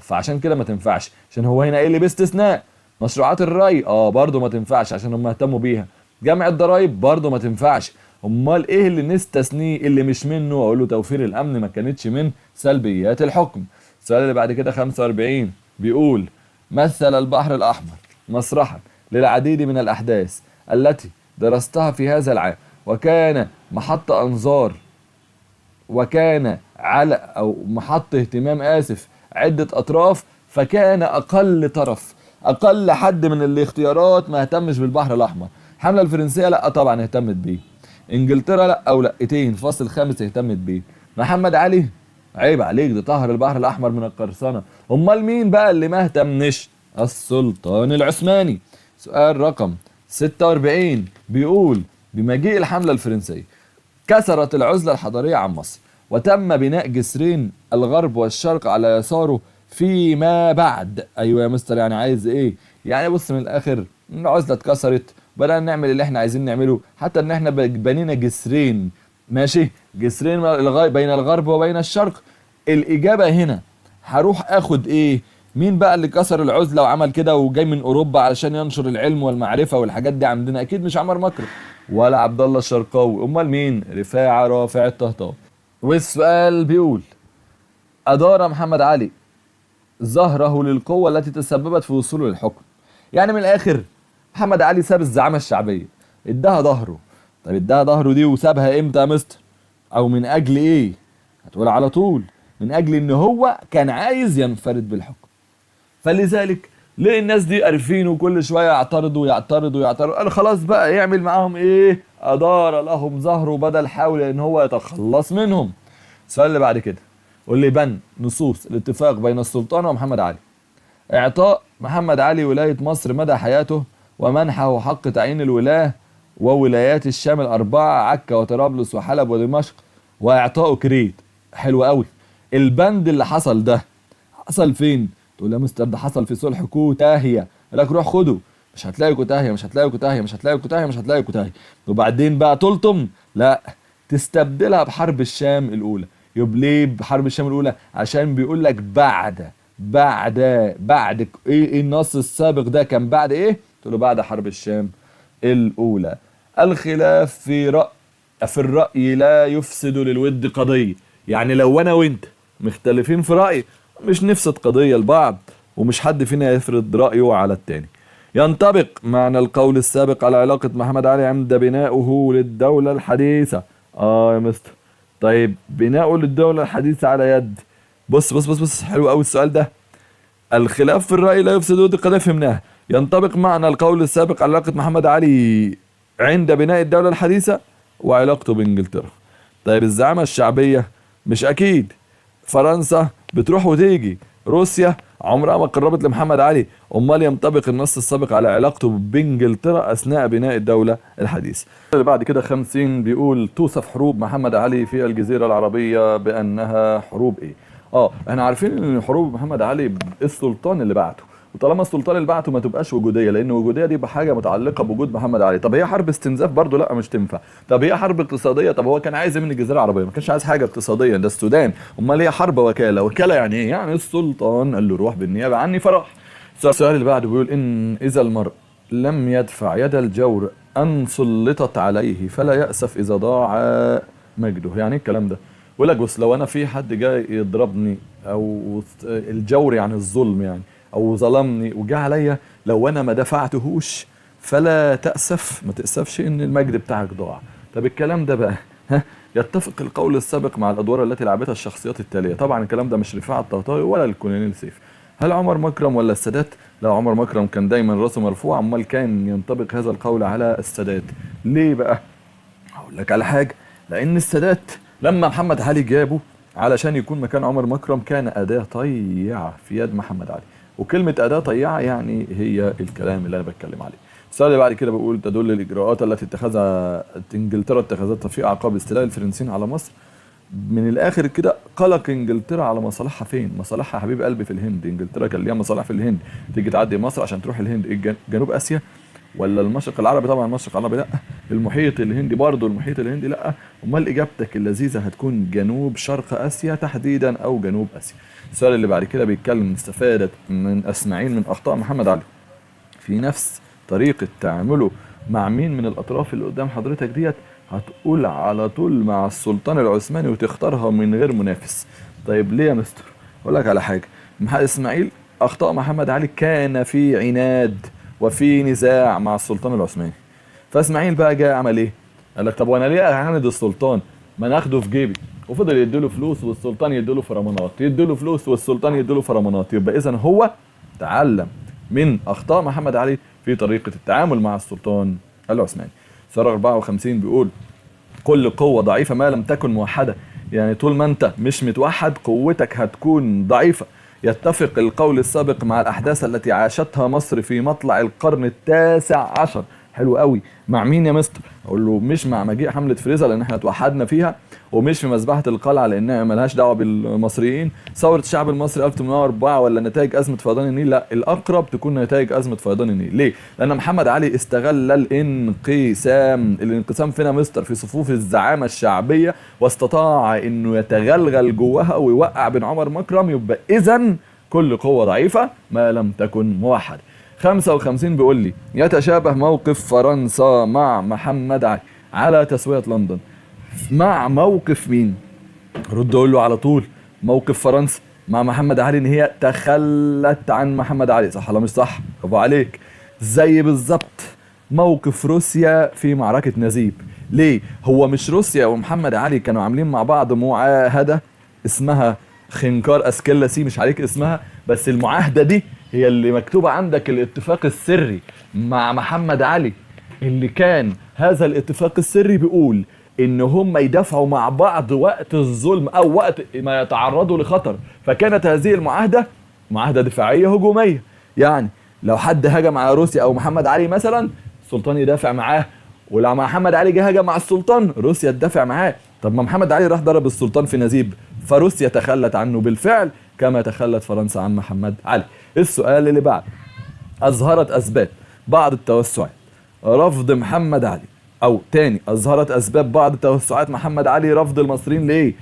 S1: فعشان كده ما تنفعش، عشان هو هنا ايه اللي باستثناء. مشروعات الري برضه ما تنفعش عشان هم اهتموا بيها. جمع الضرايب برضه ما تنفعش. امال ايه اللي نستثنيه اللي مش منه؟ اقول له توفير الامن ما كانتش من سلبيات الحكم. السؤال اللي بعد كده 45 بيقول مثل البحر الاحمر مسرحا للعديد من الاحداث التي درستها في هذا العام، وكان محط انظار وكان على او محط اهتمام اسف عدة اطراف، فكان اقل طرف اقل حد من الاختيارات ما اهتمش بالبحر الاحمر. الحملة الفرنسية لا طبعا اهتمت بيه، انجلترا لا او لقتين، فصل خامس اهتمت بيه. محمد علي عيب عليك، ده طهر البحر الاحمر من القرصنة. امال مين بقى اللي ما اهتمش؟ السلطان العثماني. سؤال رقم 46 بيقول بمجيء الحملة الفرنسية كسرت العزلة الحضارية عن مصر، وتم بناء جسرين الغرب والشرق على يساره فيما بعد. ايوه يا مستر، يعني عايز ايه؟ يعني بص من الاخر، العزلة اتكسرت، بدأنا نعمل اللي احنا عايزين نعمله، حتى ان احنا بنينا جسرين، ماشي، جسرين بين الغرب وبين الشرق. الاجابة هنا هروح اخد ايه؟ مين بقى اللي كسر العزلة وعمل كده وجاي من اوروبا علشان ينشر العلم والمعرفة والحاجات دي عندنا؟ اكيد مش عمر مكرم ولا عبد الله الشرقاوي، امال مين؟ رفاعة رافع الطهطاوي. والسؤال بيقول ادار محمد علي ظهره للقوة التي تسببت في وصوله للحكم. يعني من الاخر محمد علي ساب الزعامة الشعبية، اداها ظهره. طب اداها ظهره دي وسابها امتى يا مستر؟ او من اجل ايه؟ هتقول على طول من اجل ان هو كان عايز ينفرد بالحكم. فلذلك ليه الناس دي قارفينه وكل شوية يعترضوا يعترضوا يعترضوا؟ قال خلاص بقى يعمل معاهم ايه؟ ادار لهم ظهره بدل حاول ان هو يتخلص منهم. السؤال اللي بعد كده قول لي بند نصوص الاتفاق بين السلطان ومحمد علي. اعطاء محمد علي ولاية مصر مدى حياته، ومنحه حق تعيين الولاة وولايات الشام الأربعة، عكا وطرابلس وحلب ودمشق، وإعطائه كريت. حلو قوي. البند اللي حصل ده حصل فين؟ تقول يا مستر ده حصل في صلح كوتاهية. لك روح خده، مش هتلاقي كوتاهية، مش هتلاقي كوتاهية، مش هتلاقي كوتاهية، مش هتلاقي كوتاهية. وبعدين بقى تلطم، لا تستبدلها بحرب الشام الأولى. يبقى ليه بحرب الشام الأولى؟ عشان بيقول لك بعد بعد بعد ايه النص السابق ده كان بعد ايه؟ تقول له بعد حرب الشام الأولى. الخلاف في الرأي لا يفسد للود قضية. يعني لو أنا وأنت مختلفين في رأي مش نفسد قضية لبعض، ومش حد فينا يفرض رأيه على التاني. ينطبق معنى القول السابق على علاقة محمد علي عند بنائه للدولة الحديثة. يا مستر، طيب بناؤه للدولة الحديثة على يد، بص بص بص بص، حلو قوي السؤال ده. الخلاف في الرأي لا يفسد ود القضية، فهمناها. ينطبق معنى القول السابق على علاقة محمد علي عند بناء الدولة الحديثة وعلاقته بإنجلترا. طيب الزعامة الشعبية مش أكيد، فرنسا بتروح وتيجي، روسيا عمرها ما قربت لمحمد علي، امال ينطبق النص السابق على علاقته بانجلترا اثناء بناء الدولة الحديثة. اللي بعد كده 50 بيقول توصف حروب محمد علي في الجزيرة العربية بانها حروب ايه؟ احنا عارفين ان حروب محمد علي السلطان اللي بعته، وطالما السلطان اللي بعته ما تبقاش وجودية، لان وجودية دي بحاجة متعلقه بوجود محمد علي. طب هي حرب استنزاف برضو؟ لا مش تنفع. طب هي حرب اقتصادية؟ طب هو كان عايز ايه من الجزيرة العربية؟ ما كانش عايز حاجة اقتصادية، ده السودان. امال هي حرب وكالة؟ وكالة يعني ايه؟ يعني السلطان قال له روح بالنيابة عني فراح. السؤال اللي بعده بيقول ان اذا المرء لم يدفع يد الجور ان سلطت عليه فلا يأسف اذا ضاع مجده. يعني ايه الكلام ده؟ يقول لك بص، لو انا في حد جاي يضربني او الجور يعني الظلم يعني، او ظلمني وجه عليا، لو انا ما دفعتهوش فلا تأسف، ما تأسفش ان المجد بتاعك ضاع. طب الكلام ده بقى ها يتفق القول السابق مع الادوار التي لعبتها الشخصيات التالية. طبعا الكلام ده مش رفاعة الطهطاوي ولا الكولونيل سيف. هل عمر مكرم ولا السادات؟ لا، عمر مكرم كان دايما راسه مرفوع، امال كان ينطبق هذا القول على السادات ليه بقى؟ هقول لك على حاجة. لان السادات لما محمد علي جابه علشان يكون مكان عمر مكرم كان اداه طيعه في يد محمد علي، وكلمه اداه طيعه يعني هي الكلام اللي انا بتكلم عليه. السؤال اللي بعد كده بيقول تدل الاجراءات التي اتخذها انجلترا اتخذتها في اعقاب استيلاء الفرنسيين على مصر. من الاخر كده قلق انجلترا على مصالحها فين؟ مصالحها حبيب قلبي في الهند. انجلترا كان ليها مصالح في الهند، تيجي تعدي مصر عشان تروح الهند. جنوب اسيا ولا المشرق العربي؟ طبعا المشرق العربي لا، المحيط الهندي برضه المحيط الهندي لا، امال اجابتك اللذيذة هتكون جنوب شرق اسيا تحديدا او جنوب اسيا. السؤال اللي بعد كده بيتكلم استفادت من اسماعيل من اخطاء محمد علي في نفس طريقه تعامله مع مين من الاطراف اللي قدام حضرتك ديت؟ هتقول على طول مع السلطان العثماني وتختارها من غير منافس. طيب ليه يا مستر؟ اقول لك على حاجة، اسماعيل اخطاء محمد علي كان في عناد وفي نزاع مع السلطان العثماني، فاسماعيل بقى جاء عمل ايه؟ قال لك طب وانا ليه اعاند السلطان؟ ما ناخده في جيبي. وفضل يديله فلوس والسلطان يديله فرمانات، يديله فلوس والسلطان يديله فرمانات. يبقى اذا هو تعلم من اخطاء محمد علي في طريقه التعامل مع السلطان العثماني. سؤال 54 بيقول كل قوة ضعيفة ما لم تكن موحدة، يعني طول ما انت مش متوحد قوتك هتكون ضعيفة. يتفق القول السابق مع الأحداث التي عاشتها مصر في مطلع القرن التاسع عشر. حلو قوي. مع مين يا مستر؟ اقول له مش مع مجيء حملة فريزر لان احنا اتوحدنا فيها، ومش في مذبحة القلعة لانها ملهاش دعوة بالمصريين، ثورة الشعب المصري 1804 ولا نتائج أزمة فيضان النيل. لا، الأقرب تكون نتائج أزمة فيضان النيل. ليه؟ لأن محمد علي استغل الانقسام، الانقسام فينا مستر في صفوف الزعامة الشعبية، واستطاع انه يتغلغل جواها ويوقع بين عمر مكرم. يبقى إذا كل قوة ضعيفة ما لم تكن موحدة. 55 بيقول لي يتشابه موقف فرنسا مع محمد علي على تسوية لندن مع موقف مين؟ رد اقول له على طول موقف فرنسا مع محمد علي ان هي تخلت عن محمد علي، صح ولا مش صح؟ برافو عليك. زي بالظبط موقف روسيا في معركة نزيب. ليه؟ هو مش روسيا ومحمد علي كانوا عاملين مع بعض معاهدة اسمها خنكار اسكيلا سي، مش عليك اسمها، بس المعاهدة دي هي اللي مكتوبة عندك الاتفاق السري مع محمد علي، اللي كان هذا الاتفاق السري بيقول ان هم يدافعوا مع بعض وقت الظلم او وقت ما يتعرضوا لخطر. فكانت هذه المعاهدة معاهدة دفاعية هجومية، يعني لو حد هجم على روسيا او محمد علي مثلا السلطان يدافع معاه، ولو محمد علي جه هجم على السلطان روسيا تدافع معاه. طب ما محمد علي راح ضرب السلطان في نزيب، فروسيا تخلت عنه بالفعل كما تخلت فرنسا عن محمد علي. السؤال اللي بعد، أظهرت أسباب بعض التوسعات رفض محمد علي، أو تاني أظهرت أسباب بعض توسعات محمد علي رفض المصريين ليه؟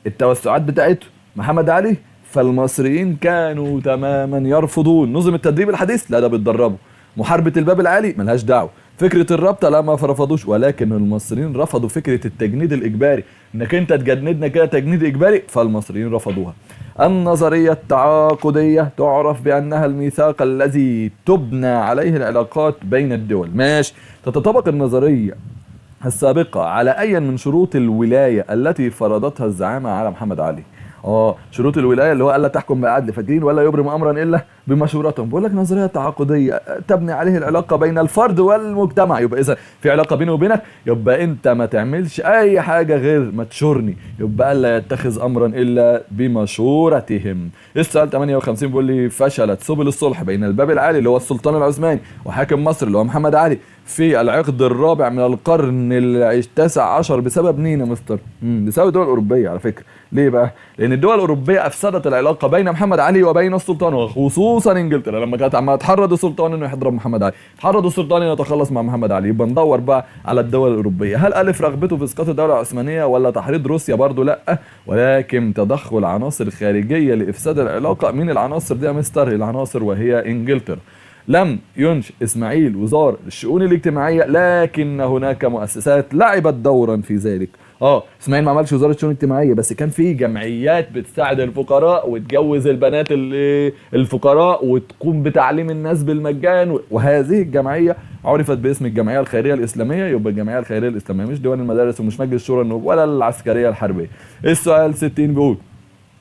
S1: التوسعات بتاعته محمد علي، فالمصريين كانوا تماما يرفضون نظم التدريب الحديث، لا ده بيتدربوا، محاربة الباب العالي ملهاش دعوة، فكرة الرابطة لا ما رفضوش، ولكن المصريين رفضوا فكرة التجنيد الإجباري، انك انت تجندنا كده تجنيد إجباري، فالمصريين رفضوها. النظرية التعاقدية تعرف بأنها الميثاق الذي تبنى عليه العلاقات بين الدول. ماشي. تتطابق النظرية السابقة على أي من شروط الولاية التي فرضتها الزعامة على محمد علي. شروط الولاية اللي هو الا تحكم بعدل، فاكرين، ولا يبرم امرا الا بمشورتهم. بقول لك نظرية تعاقديه تبني عليه العلاقة بين الفرد والمجتمع، يبقى اذا في علاقة بيني وبينك يبقى انت ما تعملش اي حاجة غير ما تشورني، يبقى الا يتخذ امرا الا بمشورتهم. السؤال 58 بيقول لي فشلت سبل الصلح بين الباب العالي اللي هو السلطان العثماني وحاكم مصر اللي هو محمد علي في العقد الرابع من القرن التاسع عشر بسبب مين يا مستر؟ بسبب الدول الاوروبية على فكرة. ليه بقى؟ لان الدول الاوروبية افسدت العلاقة بين محمد علي وبين السلطان، وخصوصا انجلترا لما كانت عماله تحرض السلطان انه يضرب محمد علي، تحرض السلطان انه يتخلص مع محمد علي. يبقى ندور بقى على الدول الاوروبية، هل الف رغبته في اسقاط الدولة العثمانية ولا تحريض روسيا؟ برضه لا، ولكن تدخل عناصر خارجية لافساد العلاقة. مين العناصر دي يا مستر؟ العناصر وهي انجلترا. لم ينشئ اسماعيل وزارة الشؤون الاجتماعية، لكن هناك مؤسسات لعبت دورا في ذلك. اسماعيل ما عملش وزارة شؤون اجتماعية، بس كان في جمعيات بتساعد الفقراء وتجوز البنات اللي الفقراء وتقوم بتعليم الناس بالمجان، وهذه الجمعية عرفت باسم الجمعية الخيرية الاسلامية. يبقى الجمعية الخيرية الاسلامية مش ديوان المدارس ومش مجلس شورى النواب ولا العسكرية الحربية. السؤال 60 بيقول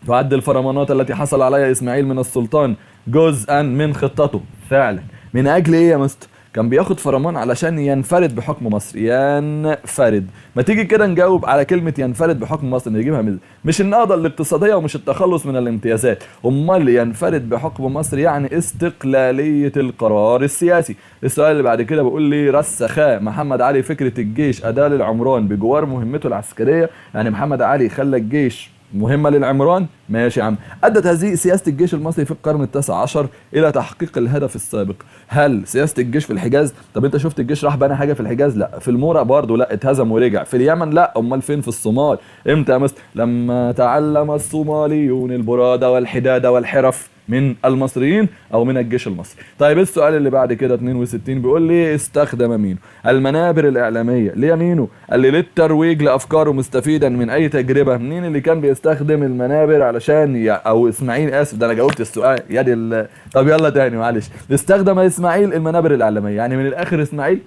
S1: تعد الفرمانات التي حصل عليها اسماعيل من السلطان جزءا من خطته. فعلا من اجل ايه يا مستر؟ كان بياخد فرمان علشان ينفرد بحكم مصر. ينفرد، ما تيجي كده نجاوب على كلمة ينفرد بحكم مصر، نجيبها من مش النهضة الاقتصادية ومش التخلص من الامتيازات، امال ينفرد بحكم مصر يعني استقلالية القرار السياسي. السؤال اللي بعد كده بيقول لي رسخ محمد علي فكرة الجيش أداة للعمران بجوار مهمته العسكرية. يعني محمد علي خلى الجيش مهمة للعمران، ماشي يا عم. أدت هذه سياسة الجيش المصري في القرن التاسع عشر إلى تحقيق الهدف السابق. هل سياسة الجيش في الحجاز؟ طب أنت شفت الجيش راح بنى حاجة في الحجاز؟ لا. في المورا برضه لا، اتهزم ورجع. في اليمن لا، أمال فين؟ في الصومال. إمتى يا مستر؟ لما تعلم الصوماليون البرادة والحدادة والحرف من المصريين او من الجيش المصري. طيب السؤال اللي بعد كده 62 بيقول لي استخدم مينو المنابر الاعلامية. ليه مينو؟ قال لي للترويج لافكاره مستفيدا من اي تجربه. مين اللي كان بيستخدم المنابر علشان او اسماعيل، اسف ده انا جاوبت السؤال يا دي طب يلا تاني معلش. استخدم اسماعيل المنابر الاعلامية، يعني من الاخر اسماعيل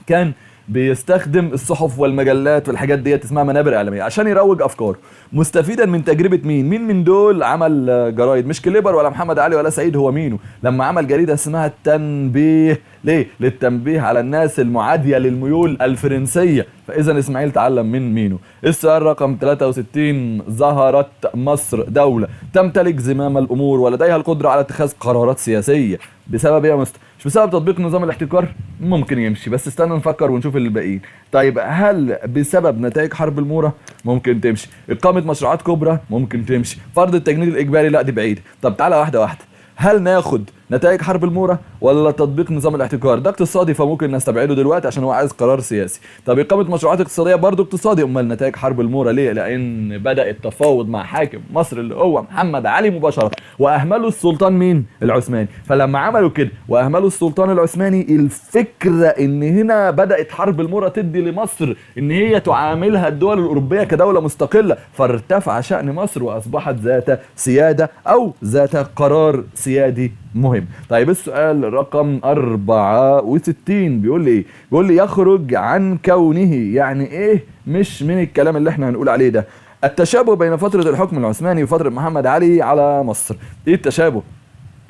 S1: كان بيستخدم الصحف والمجلات والحاجات ديت اسمها منابر اعلامية عشان يروج افكاره مستفيدا من تجربه مين؟ مين من دول عمل جرايد؟ مش كليبر ولا محمد علي ولا سعيد، هو مينو لما عمل جريدة اسمها التنبيه. ليه؟ للتنبيه على الناس المعادية للميول الفرنسية. فاذا اسماعيل تعلم من مينو. السؤال رقم 63 ظهرت مصر دولة تمتلك زمام الامور ولديها القدرة على اتخاذ قرارات سياسية بسبب ايه يا مستر؟ مش بسبب تطبيق نظام الاحتكار؟ ممكن يمشي، بس استنى نفكر ونشوف الباقيين. طيب هل بسبب نتائج حرب المورا؟ ممكن تمشي. اقامه مشروعات كبرى؟ ممكن تمشي. فرض التجنيد الاجباري؟ لا دي بعيد. طب تعالى واحدة واحدة، هل ناخد نتائج حرب المورا ولا تطبيق نظام الاحتكار؟ ده اقتصادي فممكن نستبعده دلوقتي عشان هو عايز قرار سياسي. طب اقامه مشروعات اقتصادية برضه اقتصادي، امال نتائج حرب المورا ليه؟ لان بدا التفاوض مع حاكم مصر اللي هو محمد علي مباشرة، واهملوا السلطان مين؟ العثماني. فلما عملوا كده واهملوا السلطان العثماني، الفكرة ان هنا بدات حرب المورا تدي لمصر ان هي تعاملها الدول الاوروبية كدولة مستقلة، فارتفع شان مصر واصبحت ذات سيادة او ذات قرار سيادي مهم. طيب السؤال رقم 64 بيقول لي ايه؟ بيقول لي يخرج عن كونه، يعني ايه؟ مش من الكلام اللي احنا هنقول عليه ده. التشابه بين فترة الحكم العثماني وفترة محمد علي على مصر. ايه التشابه؟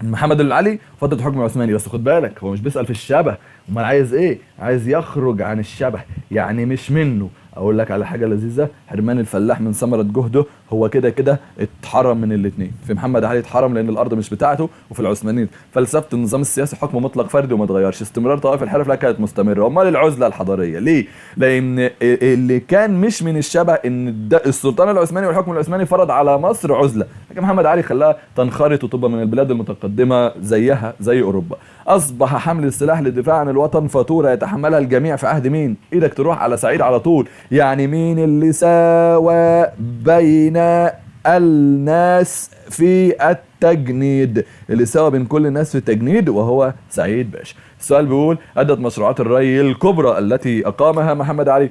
S1: محمد العلي فترة الحكم العثماني، بس خد بالك هو مش بيسأل في الشبه، امال عايز ايه؟ عايز يخرج عن الشبه، يعني مش منه. اقول لك على حاجة لذيذة، حرمان الفلاح من ثمره جهده، هو كده كده اتحرم من الاثنين. في محمد علي اتحرم لان الارض مش بتاعته، وفي العثمانيين فلسفة النظام السياسي حكم مطلق فردي وما اتغيرش، استمرار طوائف الحرف لا كانت مستمرة. امال العزلة الحضارية ليه؟ لان اللي كان مش من الشبه ان السلطان العثماني والحكم العثماني فرض على مصر عزله، لكن محمد علي خلاها تنخرط وتبقى من البلاد المتقدمة زيها زي اوروبا. اصبح حمل السلاح للدفاع عن الوطن فاتورة يتحملها الجميع في عهد مين؟ ايدك تروح على سعيد على طول. يعني مين اللي ساوى بين الناس في التجنيد؟ اللي ساوى بين كل الناس في التجنيد وهو سعيد باشا. السؤال بيقول أدت مشروعات الري الكبرى التي أقامها محمد علي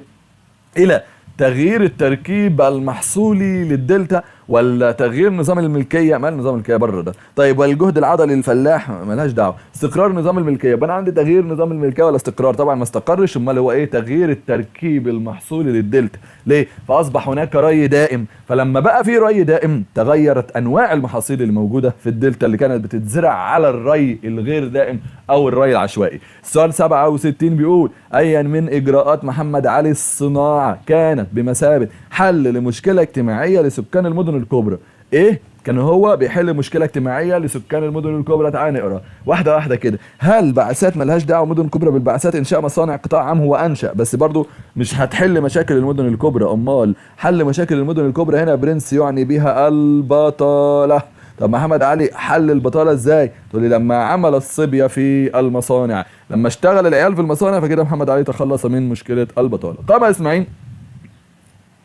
S1: إلى تغيير التركيب المحصولي للدلتا ولا تغيير نظام الملكية؟ مال نظام الملكية بره ده. طيب والجهد العضلي للفلاح؟ مالهاش دعوه. استقرار نظام الملكية، يبقى انا عندي تغيير نظام الملكية ولا استقرار؟ طبعا ما استقرش، امال هو ايه؟ تغيير التركيب المحصولي للدلتا. ليه؟ فاصبح هناك ري دائم، فلما بقى في ري دائم تغيرت انواع المحاصيل اللي موجودة في الدلتا اللي كانت بتتزرع على الري الغير دائم او الري العشوائي. السؤال 67 بيقول ايا من اجراءات محمد علي الصناعة كانت بمثابة حل لمشكلة اجتماعية لسكان المدن الكبرى؟ ايه؟ كان هو بيحل مشكلة اجتماعية لسكان المدن الكبرى. تعال نقرا واحدة واحدة كده. هل بعثات ملهاش دعوه مدن كبرى بالبعثات؟ انشاء مصانع قطاع عام هو انشا، بس برضو مش هتحل مشاكل المدن الكبرى. امال حل مشاكل المدن الكبرى هنا برنس يعني بها البطالة. طب محمد علي حل البطالة ازاي؟ تقول لي لما عمل الصبية في المصانع، لما اشتغل العيال في المصانع، فكده محمد علي تخلص من مشكلة البطالة. قام اسماعيل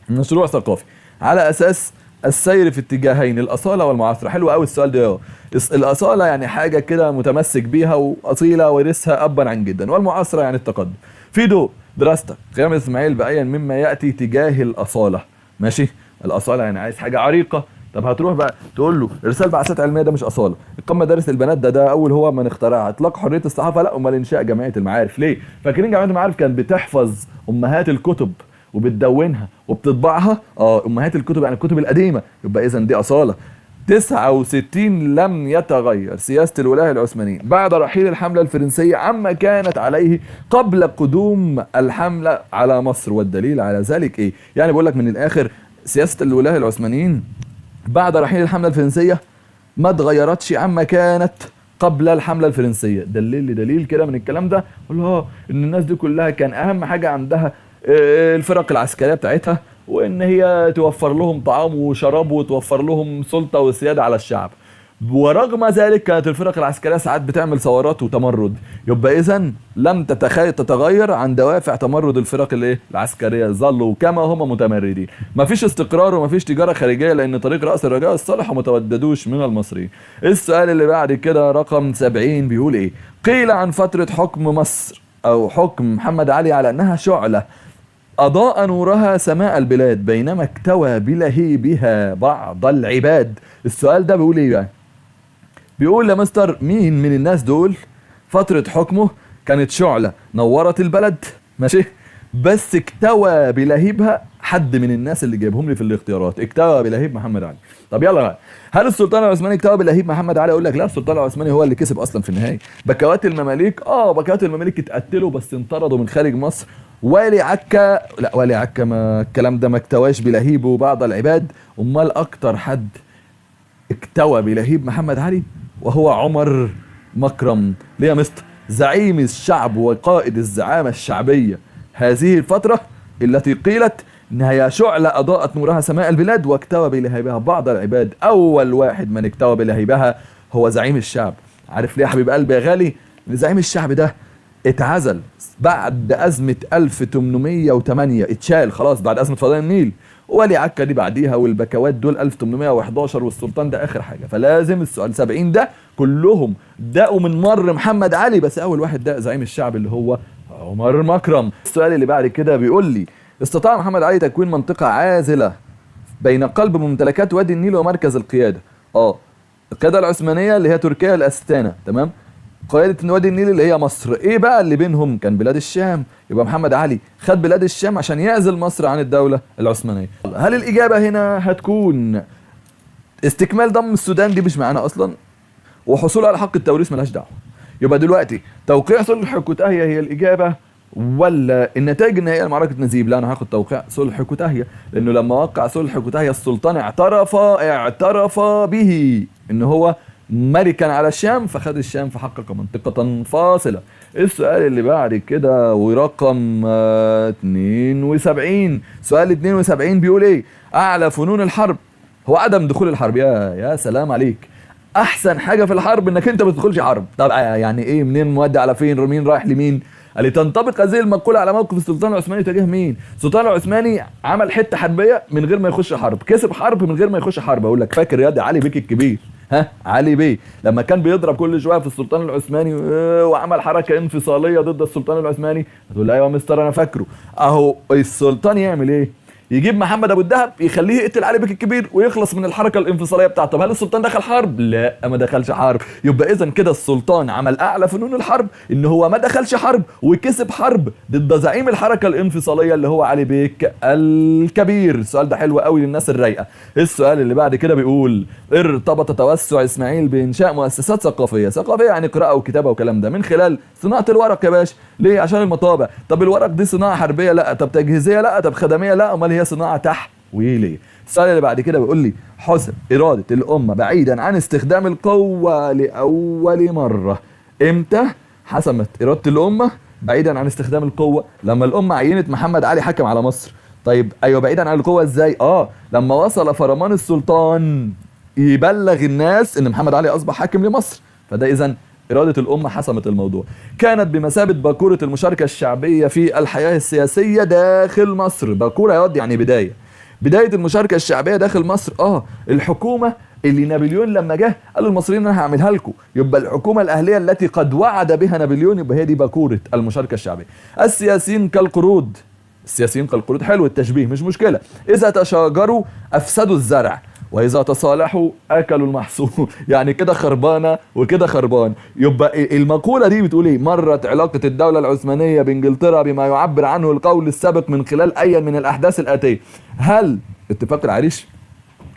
S1: مشروع ثقافي على اساس السير في اتجاهين الاصالة والمعاصرة. حلو قوي السؤال ده. الاصالة يعني حاجة كده متمسك بيها واصيله ورثها ابا عن جدا، والمعاصرة يعني التقدم. في ضوء دراستك قيام اسماعيل بايا مما ياتي تجاه الاصالة. ماشي، الاصالة يعني عايز حاجة عريقة. طب هتروح بقى تقول له ارسال بعثات علمية ده مش اصاله، اقامه مدارس البنات ده اول هو من اخترعها، اطلاق حرية الصحافة لا، امال انشاء جمعية المعارف ليه؟ فاكرين جمعية المعارف كانت بتحفظ امهات الكتب وبتدونها وبتطبعها، امهات الكتب يعني الكتب القديمة، يبقى اذا دي اصاله. 69 لم يتغير سياسة الولاة العثمانيين بعد رحيل الحملة الفرنسية عما كانت عليه قبل قدوم الحملة على مصر، والدليل على ذلك ايه؟ يعني بقول لك من الاخر سياسة الولاة العثمانيين بعد رحيل الحملة الفرنسية ما اتغيرتش عما كانت قبل الحملة الفرنسية. دليل لي دليل كده من الكلام ده، قول له ان الناس دي كلها كان اهم حاجة عندها الفرق العسكرية بتاعتها، وان هي توفر لهم طعام وشراب وتوفر لهم سلطة وسيادة على الشعب. ورغم ذلك كانت الفرق العسكرية ساعات بتعمل ثورات وتمرد، يبقى اذا لم تتغير عن دوافع تمرد الفرق الايه العسكرية، ظلوا كما هم متمردين. مفيش استقرار ومفيش تجارة خارجية لان طريق راس الرجاء الصالح وما توددوش من المصريين. السؤال اللي بعد كده رقم 70 بيقول ايه؟ قيل عن فترة حكم مصر او حكم محمد علي على انها شعله أضاء نورها سماء البلاد بينما اكتوى بلهيبها بعض العباد. السؤال ده بيقول ايه يعني؟ بيقول يا مستر مين من الناس دول فترة حكمه كانت شعلة نورت البلد، ماشي، بس اكتوى بلهيبها حد من الناس اللي جايبهم لي في الاختيارات، اكتوى بلهيب محمد علي. طب يلا بقى، هل السلطان العثماني اكتوى بلهيب محمد علي؟ اقول لك لا، السلطان العثماني هو اللي كسب اصلا في النهاية. بكوات المماليك، بكوات المماليك اتقتلوا بس انطردوا من خارج مصر. والي عكا، لا والي عكا ما الكلام ده ما اكتواش بلهيبه بعض العباد. امال اكتر حد اكتوى بلهيب محمد علي وهو عمر مكرم. ليه يا مستر؟ زعيم الشعب وقائد الزعامة الشعبية هذه الفترة التي قيلت انها شعلة اضاءت نورها سماء البلاد واكتوى بلهيبها بعض العباد. اول واحد من اكتوى بلهيبها هو زعيم الشعب. عارف ليه يا حبيب قلبي يا غالي؟ زعيم الشعب ده اتعزل بعد أزمة 1808، اتشال خلاص بعد أزمة فضاء النيل، ولي عكا دي بعديها، والبكوات دول 1811، والسلطان ده آخر حاجة. فلازم السؤال 70 ده كلهم دقوا من مر محمد علي، بس أول واحد دق زعيم الشعب اللي هو عمر مكرم. السؤال اللي بعد كده بيقول لي استطاع محمد علي تكوين منطقة عازلة بين قلب ممتلكات وادي النيل ومركز القيادة. القيادة العثمانية اللي هي تركيا الأستانة، تمام؟ قيادة وادي النيل اللي هي مصر. ايه بقى اللي بينهم؟ كان بلاد الشام. يبقى محمد علي خد بلاد الشام عشان يعزل مصر عن الدولة العثمانية. هل الإجابة هنا هتكون استكمال ضم السودان؟ دي مش معانا أصلا، وحصول على حق التوريث ملهاش دعوة. يبقى دلوقتي توقيع صلح كوتاهية هي الإجابة ولا النتائج النهائية لمعركة نزيب؟ لا، أنا هاخد توقيع صلح كوتاهية، لأنه لما وقع صلح كوتاهية السلطان اعترف به إن هو ملكا على الشام، فخد الشام فحقق منطقة فاصلة. السؤال اللي بعد كده ورقم 72، سؤال 72 بيقول ايه؟ اعلى فنون الحرب هو عدم دخول الحرب. يا سلام عليك، احسن حاجة في الحرب انك انت ما تدخلش حرب. طب يعني ايه؟ منين مودي على فين؟ مين رايح لمين؟ اللي تنطبق هذه المقولة على موقف السلطان العثماني تجاه مين؟ السلطان العثماني عمل حتة حربية من غير ما يخش حرب، كسب حرب من غير ما يخش حرب. اقول لك فاكر يا علي بيك الكبير، ها علي بيه لما كان بيضرب كل شوية في السلطان العثماني وعمل حركة انفصاليه ضد السلطان العثماني، هتقول ايوه يا مستر انا فاكره. اهو السلطان يعمل ايه؟ يجيب محمد ابو الدهب يخليه يقتل علي بيك الكبير ويخلص من الحركة الانفصاليه بتاعته. طب هل السلطان دخل حرب؟ لا، ما دخلش حرب. يبقى اذا كده السلطان عمل اعلى فنون الحرب ان هو ما دخلش حرب وكسب حرب ضد زعيم الحركة الانفصاليه اللي هو علي بيك الكبير. السؤال ده حلو قوي للناس الرايقه. السؤال اللي بعد كده بيقول ارتبط توسع اسماعيل بانشاء مؤسسات ثقافية. ثقافية يعني قراءة وكتابه وكلام ده من خلال صناعة الورق يا باشا. ليه؟ عشان المطابع. طب الورق دي صناعة حربيه؟ لا. طب تجهيزيه؟ لا. طب خدميه؟ لا. امال هي صناعة تحويليه. السؤال اللي بعد كده بيقول لي حسب اراده الامة بعيدا عن استخدام القوة لاول مرة. امتى حسمت اراده الامة بعيدا عن استخدام القوة؟ لما الامة عينت محمد علي حكم على مصر. طيب ايوه بعيدا عن القوة ازاي؟ لما وصل فرمان السلطان يبلغ الناس ان محمد علي اصبح حاكم لمصر، فده اذا إرادة الأمة حسمت الموضوع. كانت بمثابة باكورة المشاركة الشعبية في الحياة السياسية داخل مصر. باكورة يا واد يعني بداية. بداية المشاركة الشعبية داخل مصر، الحكومة اللي نابليون لما جه قال للمصريين انا هعملها لكم، يبقى الحكومة الاهلية التي قد وعد بها نابليون، يبقى هي دي باكوره المشاركة الشعبية. السياسيين كالقرود، السياسيين كالقرود، حلو التشبيه مش مشكلة. اذا تشاجروا افسدوا الزرع، واذا تصالحوا اكلوا المحصول. يعني كده خربانة وكده خربان. يبقى المقولة دي بتقول ايه؟ مرت علاقة الدولة العثمانية بانجلترا بما يعبر عنه القول السابق من خلال اي من الاحداث الاتية. هل اتفاق العريش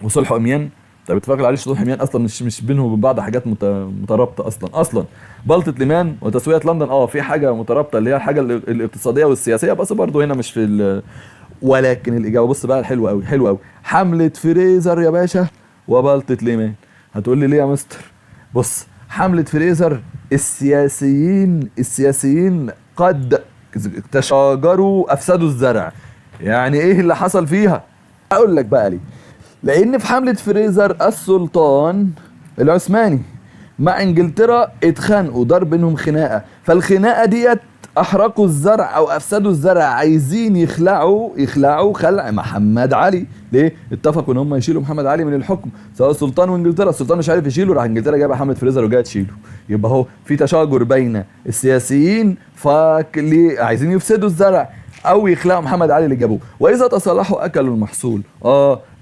S1: وصلح اميان؟ طب اتفاق العريش وصلح اميان اصلا مش بينهم وبين بعض حاجات مترابطة اصلا. بلطة ليمان وتسويه لندن، في حاجة مترابطة اللي هي الحاجة الاقتصادية والسياسية، بس برضه هنا مش في ولكن الاجابة بص بقى حلوة قوي، حلوة قوي. حمله فريزر يا باشا وبلطة ليمان. هتقول لي ليه يا مستر؟ بص، حمله فريزر السياسيين قد تشاجروا افسدوا الزرع. يعني ايه اللي حصل فيها؟ اقول لك بقى ليه. لان في حمله فريزر السلطان العثماني مع انجلترا اتخانقوا، دار بينهم خناقه، فالخناقه ديت احرقوا الزرع او افسدوا الزرع، عايزين يخلعوا خلع محمد علي. ليه؟ اتفقوا ان هم يشيلوا محمد علي من الحكم، سواء السلطان وانجلترا. السلطان مش عارف يشيله، راح انجلترا جايبه حمله فريزر وجاية تشيله. يبقى اهو في تشاجر بين السياسيين، فليه عايزين يفسدوا الزرع او يخلعوا محمد علي اللي جابوه. واذا تصالحوا اكلوا المحصول.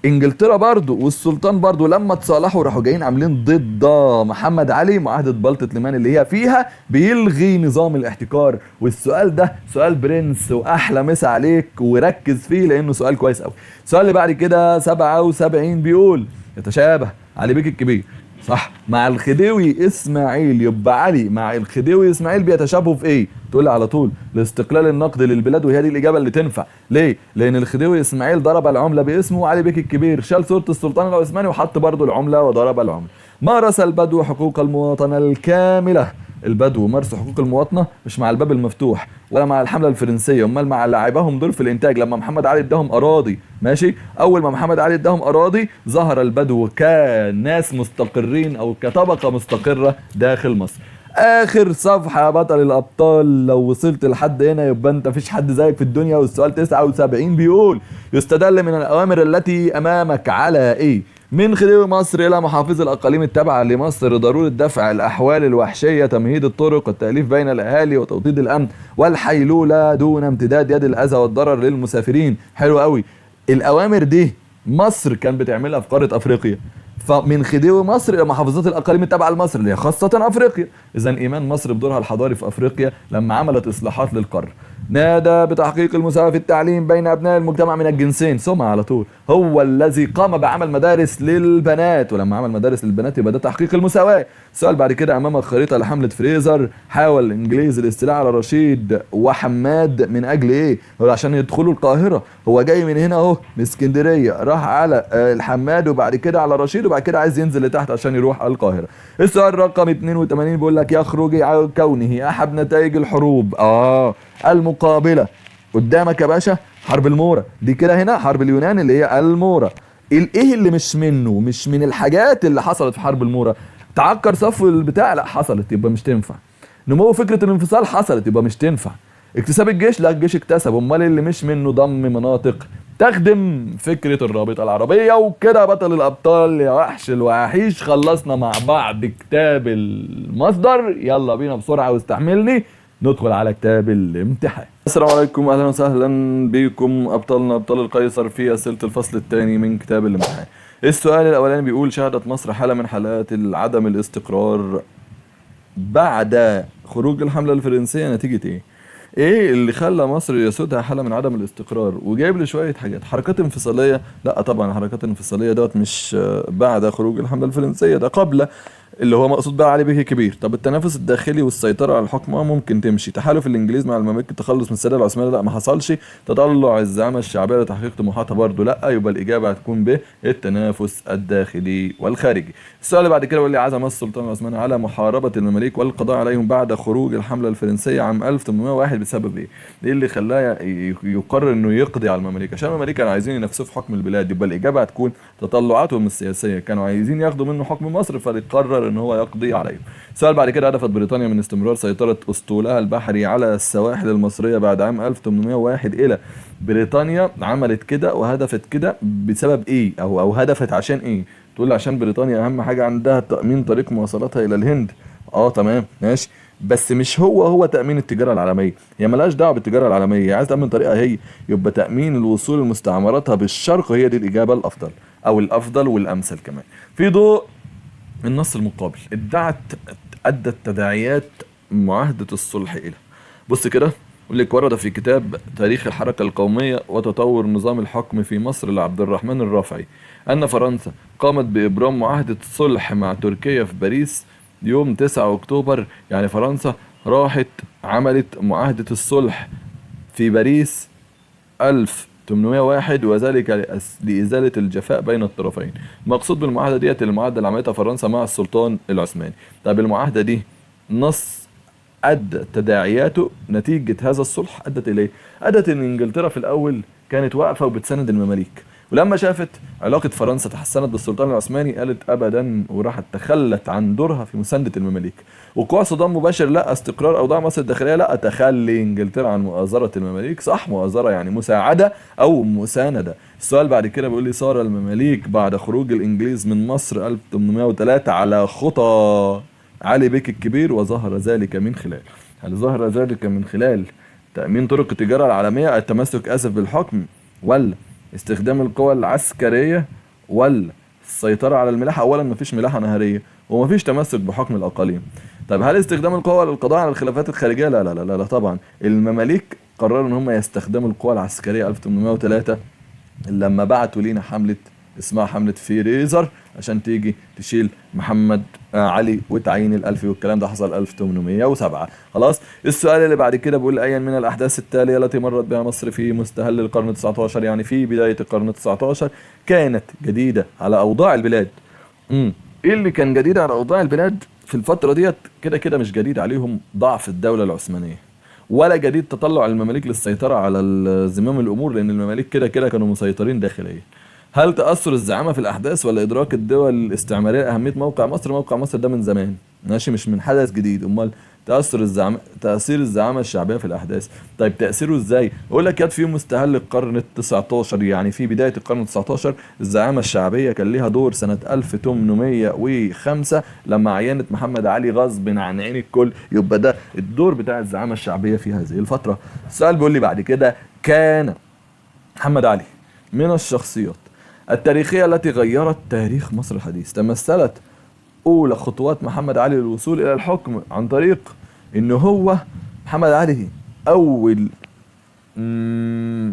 S1: انجلترا برضو والسلطان برضو لما تصالحوا راحوا جايين عاملين ضد محمد علي معاهدة بلطة ليمان اللي هي فيها بيلغي نظام الاحتكار. والسؤال ده سؤال برنس واحلى مسا عليك، وركز فيه لانه سؤال كويس قوي. السؤال اللي بعد كده 77 بيقول يتشابه علي بيك الكبير صح مع الخديوي اسماعيل. يبقى علي مع الخديوي اسماعيل بيتشابهوا في ايه؟ تقول لي على طول الاستقلال النقدي للبلاد، وهي دي الاجابة اللي تنفع. ليه؟ لان الخديوي اسماعيل ضرب العملة باسمه، وعلي بيك الكبير شال صوره السلطان العثماني وحط برضه العملة وضرب العملة. مارس البدو حقوق المواطنة الكاملة. البدو مارسوا حقوق المواطنة مش مع الباب المفتوح ولا مع الحملة الفرنسية، امال مع لعبهم دول في الانتاج. لما محمد علي اداهم اراضي، ماشي، اول ما محمد علي اداهم اراضي ظهر البدو كناس مستقرين او كطبقه مستقره داخل مصر. اخر صفحة يا بطل الابطال، لو وصلت لحد هنا يبقى انت مفيش حد زيك في الدنيا. والسؤال 79 بيقول يستدل من الاوامر التي امامك على ايه؟ من خديوي مصر الى محافظ الاقاليم التابعة لمصر ضرورة دفع الاحوال الوحشية، تمهيد الطرق، والتاليف بين الاهالي، وتوطيد الامن، والحيلوله دون امتداد يد الاذى والضرر للمسافرين. حلو قوي. الاوامر دي مصر كان بتعملها في قارة افريقيا، فمن خديوي مصر الى محافظات الاقاليم التابعة لمصر اللي هي خاصة افريقيا. اذا ايمان مصر بدورها الحضاري في افريقيا لما عملت اصلاحات للقارة. نادى بتحقيق المساواة في التعليم بين ابناء المجتمع من الجنسين، ثم على طول هو الذي قام بعمل مدارس للبنات، ولما عمل مدارس للبنات يبقى ده تحقيق المساواة. السؤال بعد كده امامك خريطة لحمله فريزر. حاول الانجليز الاستيلاء على رشيد وحماد من اجل ايه؟ هو عشان يدخلوا القاهرة. هو جاي من هنا اهو من اسكندرية، راح على الحماد وبعد كده على رشيد، وبعد كده عايز ينزل لتحت عشان يروح القاهرة. السؤال رقم 82 بيقول لك يخرج عن كونه احد نتائج الحروب المقابلة. قدامك يا باشا حرب المورا دي كده، هنا حرب اليونان اللي هي المورا. الايه اللي مش منه، مش من الحاجات اللي حصلت في حرب المورا؟ تعكر صف البتاع، لا حصلت يبقى مش تنفع. نمو فكرة الانفصال حصلت يبقى مش تنفع. اكتساب الجيش، لا الجيش اكتسب. امال اللي مش منه؟ ضم مناطق تخدم فكرة الرابطة العربية. وكده بطل الأبطال يا وحش الوحيش، خلصنا مع بعض كتاب المصدر. يلا بينا بسرعة واستحملني ندخل على كتاب الامتحان. السلام عليكم، اهلا وسهلا بكم ابطالنا ابطال القيصر في اسئلة الفصل الثاني من كتاب الامتحان. السؤال الاولاني بيقول شهدت مصر حاله من حالات عدم الاستقرار بعد خروج الحملة الفرنسية نتيجة ايه؟ ايه اللي خلى مصر يسودها حاله من عدم الاستقرار؟ وجايب لي شوية حاجات. حركات انفصاليه، لا طبعا الحركات الانفصاليه دوت مش بعد خروج الحملة الفرنسية، ده قبل، اللي هو مقصود بقى علي بيه كبير. طب التنافس الداخلي والسيطرة على الحكم ممكن تمشي. تحالف الانجليز مع المماليك التخلص من السيادة العثمانية، لا ما حصلش. تطلع الزعامه الشعبية لتحقيق طموحاتها برضه لا. يبقى الاجابة هتكون ب التنافس الداخلي والخارجي. السؤال اللي بعد كده بيقول لي عزم السلطان العثماني على محاربة المماليك والقضاء عليهم بعد خروج الحملة الفرنسية عام 1801 بسبب ايه؟ ايه اللي خلاه يقرر انه يقضي على المماليك؟ عشان المماليك كانوا عايزين ينافسوه في حكم البلاد. يبقى الاجابة هتكون تطلعاتهم السياسية، كانوا عايزين ياخدوا منه حكم مصر، فقرر قرر ان هو يقضي عليهم. السؤال بعد كده، هدفت بريطانيا من استمرار سيطرة اسطولها البحري على السواحل المصرية بعد عام 1801 الى بريطانيا عملت كده وهدفت كده بسبب ايه، او هدفت عشان ايه؟ تقول عشان بريطانيا اهم حاجة عندها تأمين طريق مواصلاتها الى الهند. تمام ماشي، بس مش هو تأمين التجارة العالمية، هي ملهاش دعوة بالتجارة العالمية، هي عايز تأمن طريقها هي، يبقى تأمين الوصول لمستعمراتها بالشرق هي دي الإجابة الأفضل، أو الأفضل والأمثل كمان. في ضوء النص المقابل أدت تداعيات معاهدة الصلح إلى، بص كده يقول لك ورد في كتاب تاريخ الحركة القومية وتطور نظام الحكم في مصر لعبد الرحمن الرافعي أن فرنسا قامت بإبرام معاهدة صلح مع تركيا في باريس يوم 9 أكتوبر. يعني فرنسا راحت عملت معاهدة الصلح في باريس 1801، وذلك لإزالة الجفاء بين الطرفين. المقصود بالمعاهدة ديت المعاهدة اللي عملتها فرنسا مع السلطان العثماني. طب المعاهدة دي نص أدى تداعياته نتيجة هذا الصلح أدت إليه، أدت إن إنجلترا في الأول كانت واقفة وبتساند المماليك، ولما شافت علاقة فرنسا تحسنت بالسلطان العثماني قالت أبدا، وراحت تخلت عن دورها في مساندة المماليك. وقوع صدام مباشر لا، استقرار أوضاع مصر الداخلية لا، تخلي إنجلترا عن مؤازرة المماليك، صح، مؤازرة يعني مساعدة أو مساندة. السؤال بعد كده بيقول لي صار المماليك بعد خروج الإنجليز من مصر 1803 على خطى علي بيك الكبير، وظهر ذلك من خلال، هل ظهر ذلك من خلال تأمين طرق التجارة العالمية، التمسك آسف بالحكم، ولا استخدام القوى العسكرية، ولا السيطرة على الملاحة؟ أولا مفيش ملاحة نهرية ومفيش تمسك بحكم الأقاليم. طب هل استخدام القوى للقضاء على الخلافات الخارجية؟ لا لا لا لا، لا طبعا. المماليك قرروا إن هم يستخدموا القوى العسكرية 1803 لما بعتوا لينا حملة اسمها حملة فريزر عشان تيجي تشيل محمد علي وتعيين الألفي، والكلام ده حصل 1807. خلاص. السؤال اللي بعد كده بيقول أيا من الأحداث التالية التي مرت بها مصر في مستهل القرن 19، يعني في بداية القرن 19، كانت جديدة على أوضاع البلاد. إيه اللي كان جديد على أوضاع البلاد في الفترة ديت؟ كده كده مش جديد عليهم ضعف الدولة العثمانية، ولا جديد تطلع المماليك للسيطرة على زمام الأمور، لأن المماليك كده كده كانوا مسيطرين داخليا. هل تأثر الزعامة في الأحداث ولا إدراك الدول الاستعمارية أهمية موقع مصر؟ موقع مصر ده من زمان، ماشي، مش من حدث جديد. أمال تأثير الزعامة الشعبية في الأحداث، طيب تأثيره إزاي؟ يقول لك ياد في مستهل القرن 19، يعني في بداية القرن 19 الزعامة الشعبية كان ليها دور سنة 1805 لما عينت محمد علي غصب عن عين الكل، يبقى ده الدور بتاع الزعامة الشعبية في هذه الفترة. السؤال بيقول لي بعد كده كان محمد علي من الشخصيات التاريخية التي غيرت تاريخ مصر الحديث. تمثلت أولى خطوات محمد علي للوصول إلى الحكم عن طريق إن هو محمد علي أول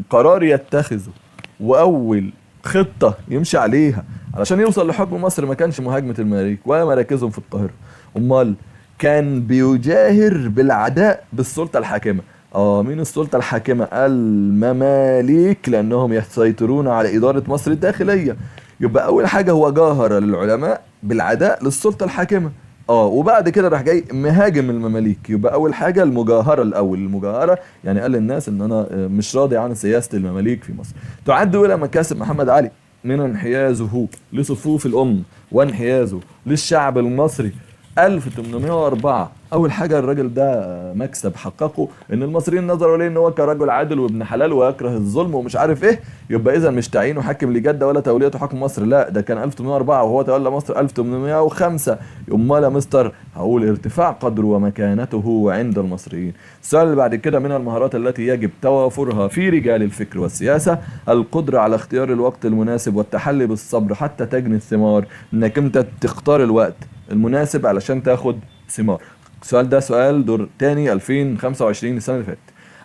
S1: قرار يتخذه وأول خطة يمشي عليها علشان يوصل لحكم مصر ما كانش مهاجمة المماليك ولا مراكزهم في القاهرة، أمال كان بيجاهر بالعداء بالسلطة الحاكمة. مين السلطة الحاكمة؟ المماليك، لأنهم يسيطرون على إدارة مصر الداخلية. يبقى أول حاجة هو جاهر للعلماء بالعداء للسلطة الحاكمة، وبعد كده راح جاي مهاجم المماليك. يبقى أول حاجة المجاهرة الأول، المجاهرة يعني قال للناس إن أنا مش راضي عن سياسة المماليك في مصر. تعد أولى مكاسب محمد علي من انحيازه لصفوف الأم وانحيازه للشعب المصري 1804. أول حاجة الراجل ده مكسب حققه إن المصريين نظروا ليه إن هو كرجل عادل وابن حلال ويكره الظلم ومش عارف إيه، يبقى إذا مش تعيينه حاكم لجدة ولا توليته حكم مصر، لا ده كان 1804 وهو تولى مصر 1805. أمال يا مستر هقول ارتفاع قدره ومكانته عند المصريين. السؤال اللي بعد كده من المهارات التي يجب توافرها في رجال الفكر والسياسة القدرة على اختيار الوقت المناسب والتحلي بالصبر حتى تجني الثمار، إنك أنت تختار الوقت المناسب علشان تاخد ثمار. السؤال ده سؤال دور تاني 2025 السنة اللي فاتت.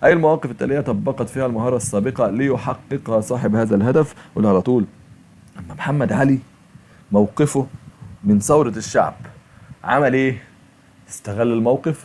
S1: أي المواقف التالية طبقت فيها المهارة السابقة ليحققها صاحب هذا الهدف؟ قولها على طول. أما محمد علي موقفه من ثورة الشعب عمل إيه؟ استغل الموقف،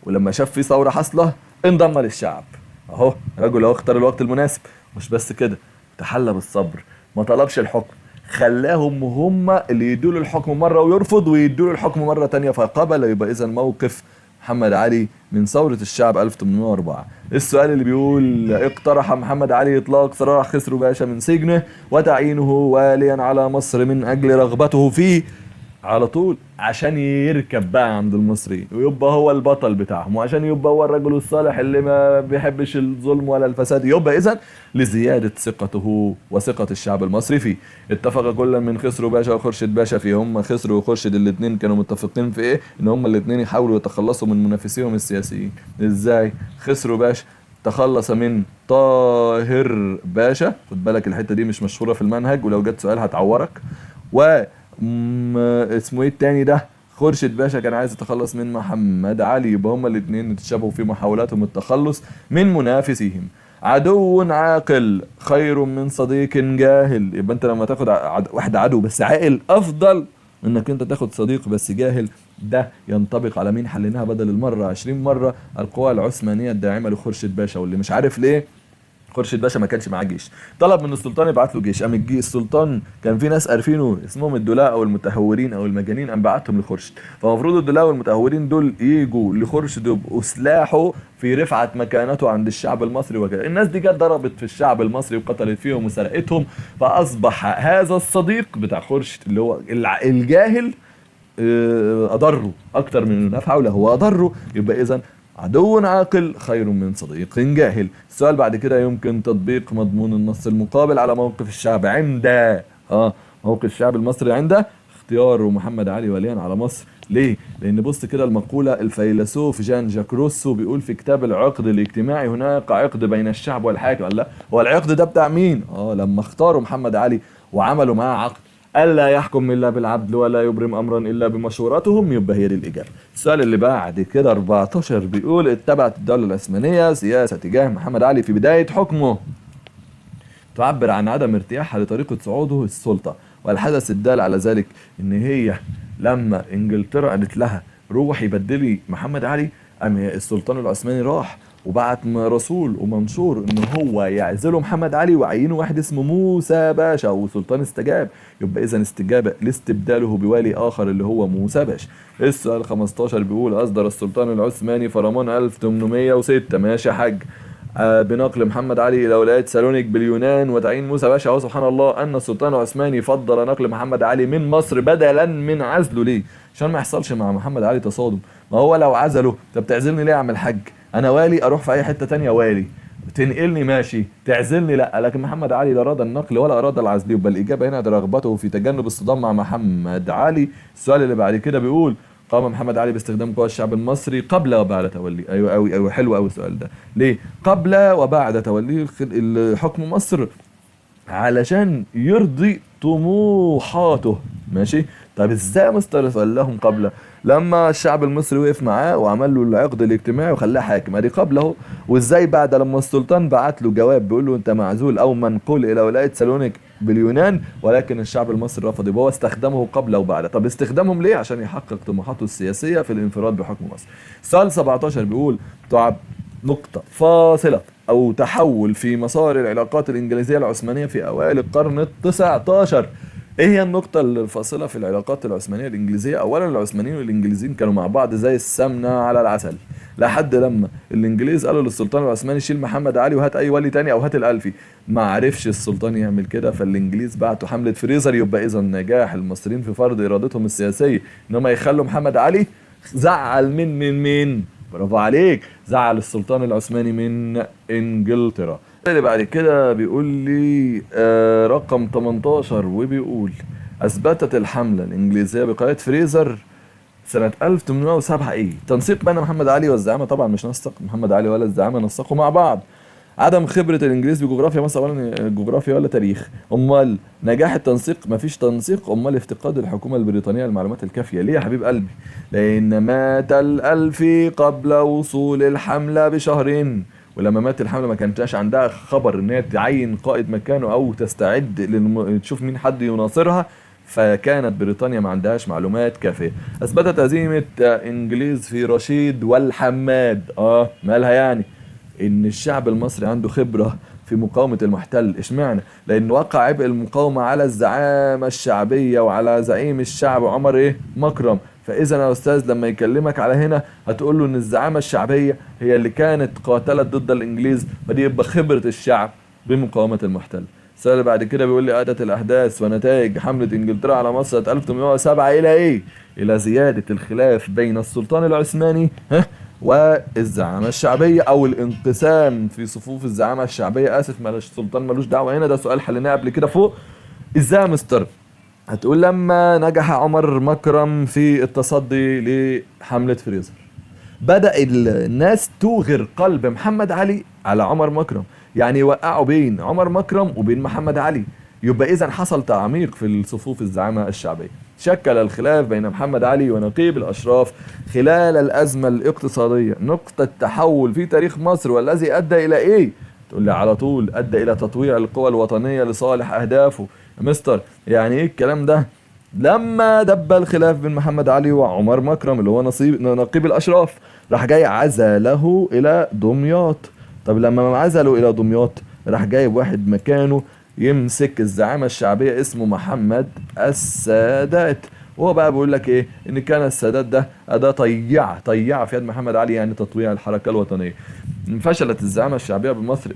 S1: ولما شاف في ثورة حاصلة انضم للشعب. أهو رجل أهو اختار الوقت المناسب. مش بس كده، تحلى بالصبر، ما طلبش الحكم، خلاهم هم اللي يدوا له الحكم مرة ويرفض ويدوا له الحكم مرة تانية فقبل. يبقى إذا موقف محمد علي من ثورة الشعب 1804. السؤال اللي بيقول اقترح محمد علي إطلاق سراح خسرو باشا من سجنه وتعيينه واليا على مصر من أجل رغبته في على طول عشان يركب بقى عند المصريين ويبقى هو البطل بتاعهم، وعشان يبقى هو الرجل الصالح اللي ما بيحبش الظلم ولا الفساد. يبقى اذا لزيادة ثقته وثقة الشعب المصري فيه. اتفق كل من خسرو باشا وخرشد باشا في، هم خسرو وخرشد الاثنين كانوا متفقين في ايه؟ ان هم الاثنين يحاولوا يتخلصوا من منافسيهم السياسيين. ازاي؟ خسرو باشا تخلص من طاهر باشا، خد بالك الحتة دي مش مشهورة في المنهج ولو جت سؤال هتعورك. و اسمه ايه التاني ده؟ خورشيد باشا كان عايز يتخلص من محمد علي. يبقى هما الاثنين اتشابهوا في محاولاتهم التخلص من منافسيهم. عدو عاقل خير من صديق جاهل. يبقى انت لما تاخد واحد عدو بس عاقل افضل من انك انت تاخد صديق بس جاهل. ده ينطبق على مين؟ حليناها بدل المرة 20 مرة، القوى العثمانية الداعمة لخورشيد باشا. واللي مش عارف ليه خورشيد باشا ما كانش معاه جيش، طلب من السلطان يبعت له جيش. قام الجيش السلطان كان في ناس عارفينه اسمهم الدلاء او المتهورين او المجانين، قام بعتهم لخورشيد. فالمفروض الدلاء والمتهورين دول يجوا لخورشيد يبقوا سلاحه في رفعه مكانته عند الشعب المصري وكده. الناس دي جت ضربت في الشعب المصري وقتلت فيهم وسرقتهم، فاصبح هذا الصديق بتاع خورشيد اللي هو الجاهل اضره اكتر من نفعه، لا هو اضره. يبقى اذا عدو عاقل خير من صديق جاهل. السؤال بعد كده يمكن تطبيق مضمون النص المقابل على موقف الشعب عند موقف الشعب المصري عند اختياره محمد علي وليا على مصر. ليه؟ لأن بص كده المقولة، الفيلسوف جان جاك روسو بيقول في كتاب العقد الاجتماعي هناك عقد بين الشعب والحاكم. قال لا، هو العقد ده بتاع مين؟ لما اختاروا محمد علي وعملوا معاه عقد ألا يحكم إلا بالعدل ولا يبرم أمرا إلا بمشورتهم. يبقى هي دي الإجابة. السؤال اللي بعد كده 14 بيقول اتبعت الدولة العثمانية سياسة تجاه محمد علي في بداية حكمه تعبر عن عدم ارتياحها لطريقة صعوده السلطة، والحدث الدال على ذلك إن هي لما إنجلترا قالت لها روحي بدلي محمد علي، قام السلطان العثماني راح وبعت رسول ومنشور ان هو يعزله محمد علي وعينه واحد اسمه موسى باشا، والسلطان استجاب. يبقى اذا استجابة لاستبداله بوالي اخر اللي هو موسى باشا. السؤال 15 بيقول اصدر السلطان العثماني فرمان 1806، ماشي يا حاج، بنقل محمد علي الى ولاية سالونيك باليونان وتعيين موسى باشا. وسبحان الله ان السلطان العثماني فضل نقل محمد علي من مصر بدلا من عزله. ليه؟ عشان ما يحصلش مع محمد علي تصادم. ما هو لو عزله، طب تعزلني ليه يا عم الحاج؟ انا والي، اروح في اي حتة تانية والي، تنقلني ماشي، تعزلني لا. لكن محمد علي لا اراد النقل ولا اراد العزل. يبقى الاجابة هنا رغبته في تجنب الصدام مع محمد علي. السؤال اللي بعد كده بيقول قام محمد علي باستخدام قوى الشعب المصري قبل وبعد توليه. ايوه قوي ايوه، حلو قوي السؤال ده. ليه قبل وبعد توليه حكم مصر؟ علشان يرضي طموحاته. ماشي، طب ازاي مستر قال لهم قبل؟ لما الشعب المصري وقف معاه وعمل له العقد الاجتماعي وخلاه حاكم، ادي قبل اهو. وازاي بعد؟ لما السلطان بعت له جواب بيقول له انت معزول او منقول الى ولاية سالونيك باليونان، ولكن الشعب المصري رفض. يبقى هو استخدمه قبل وبعد. طب استخدامهم ليه؟ عشان يحقق طموحاته السياسية في الانفراد بحكم مصر. سؤال 17 بيقول تعب نقطة فاصلة او تحول في مسار العلاقات الانجليزية العثمانية في اوائل القرن ال19. ايه هي النقطة الفاصلة في العلاقات العثمانية الانجليزية؟ اولا العثمانيين والانجليزيين كانوا مع بعض زي السمنة على العسل، لحد لما الانجليز قالوا للسلطان العثماني شيل محمد علي وهات اي ولي تاني او هات الالفي. ما عرفش السلطان يعمل كده، فالانجليز بعتوا حملة فريزر. يبقى اذا نجاح المصريين في فرض ارادتهم السياسية ان هم يخلوا محمد علي. زعل من مين؟ برافو عليك، زعل السلطان العثماني من انجلترا. اللي بعد كده بيقول لي رقم 18 وبيقول اثبتت الحملة الانجليزية بقيادة فريزر سنة 1807 ايه؟ تنسيق بين محمد علي والزعامة. طبعا مش نسق محمد علي ولا الزعامة، نسقوا مع بعض. عدم خبرة الانجليز بجغرافيا مصر، اولا جغرافيا ولا تاريخ. امال نجاح التنسيق؟ مفيش تنسيق. امال افتقاد الحكومة البريطانية للمعلومات الكافية. ليه يا حبيب قلبي؟ لان مات الالفي قبل وصول الحملة بشهرين، ولما مات الحملة ما كانتش عندها خبر ان هي تعين قائد مكانه او تستعد تشوف مين حد يناصرها، فكانت بريطانيا ما عندهاش معلومات كافية. اثبتت هزيمة انجليز في رشيد والحماد. مالها يعني؟ ان الشعب المصري عنده خبرة في مقاومة المحتل. اشمعنى؟ لان وقع عبء المقاومة على الزعامة الشعبية وعلى زعيم الشعب عمر ايه؟ مكرم. فاذا يا استاذ لما يكلمك على هنا هتقول له ان الزعامة الشعبية هي اللي كانت قاتلت ضد الانجليز، فدي يبقى خبرة الشعب بمقاومة المحتل. السؤال اللي بعد كده بيقول لي أدت الأحداث ونتائج حملة إنجلترا على مصر سنة 1807 إلى إيه؟ إلى زيادة الخلاف بين السلطان العثماني والزعامة الشعبية، أو الانقسام في صفوف الزعامة الشعبية. آسف، مالش السلطان ملوش دعوة هنا، ده سؤال حليناه قبل كده فوق. إزاي يا مستر؟ هتقول لما نجح عمر مكرم في التصدي لحملة فريزر، بدأ الناس توغر قلب محمد علي على عمر مكرم، يعني يوقعوا بين عمر مكرم وبين محمد علي، يبقى إذا حصل تعميق في الصفوف الزعامة الشعبية. شكل الخلاف بين محمد علي ونقيب الأشراف خلال الأزمة الاقتصادية نقطة تحول في تاريخ مصر، والذي أدى إلى إيه؟ تقول لي على طول أدى إلى تطويع القوى الوطنية لصالح أهدافه. مستر يعني إيه الكلام ده؟ لما دب الخلاف بين محمد علي وعمر مكرم اللي هو نقيب الأشراف، راح جاي عزله إلى دمياط. طب لما عزله إلى دمياط راح جايب واحد مكانه يمسك الزعامة الشعبية اسمه محمد السادات. وهو بقى بيقول لك ايه؟ ان كان السادات ده اداة طيعة في يد محمد علي، يعني تطويع الحركة الوطنية. فشلت الزعامة الشعبية بمصر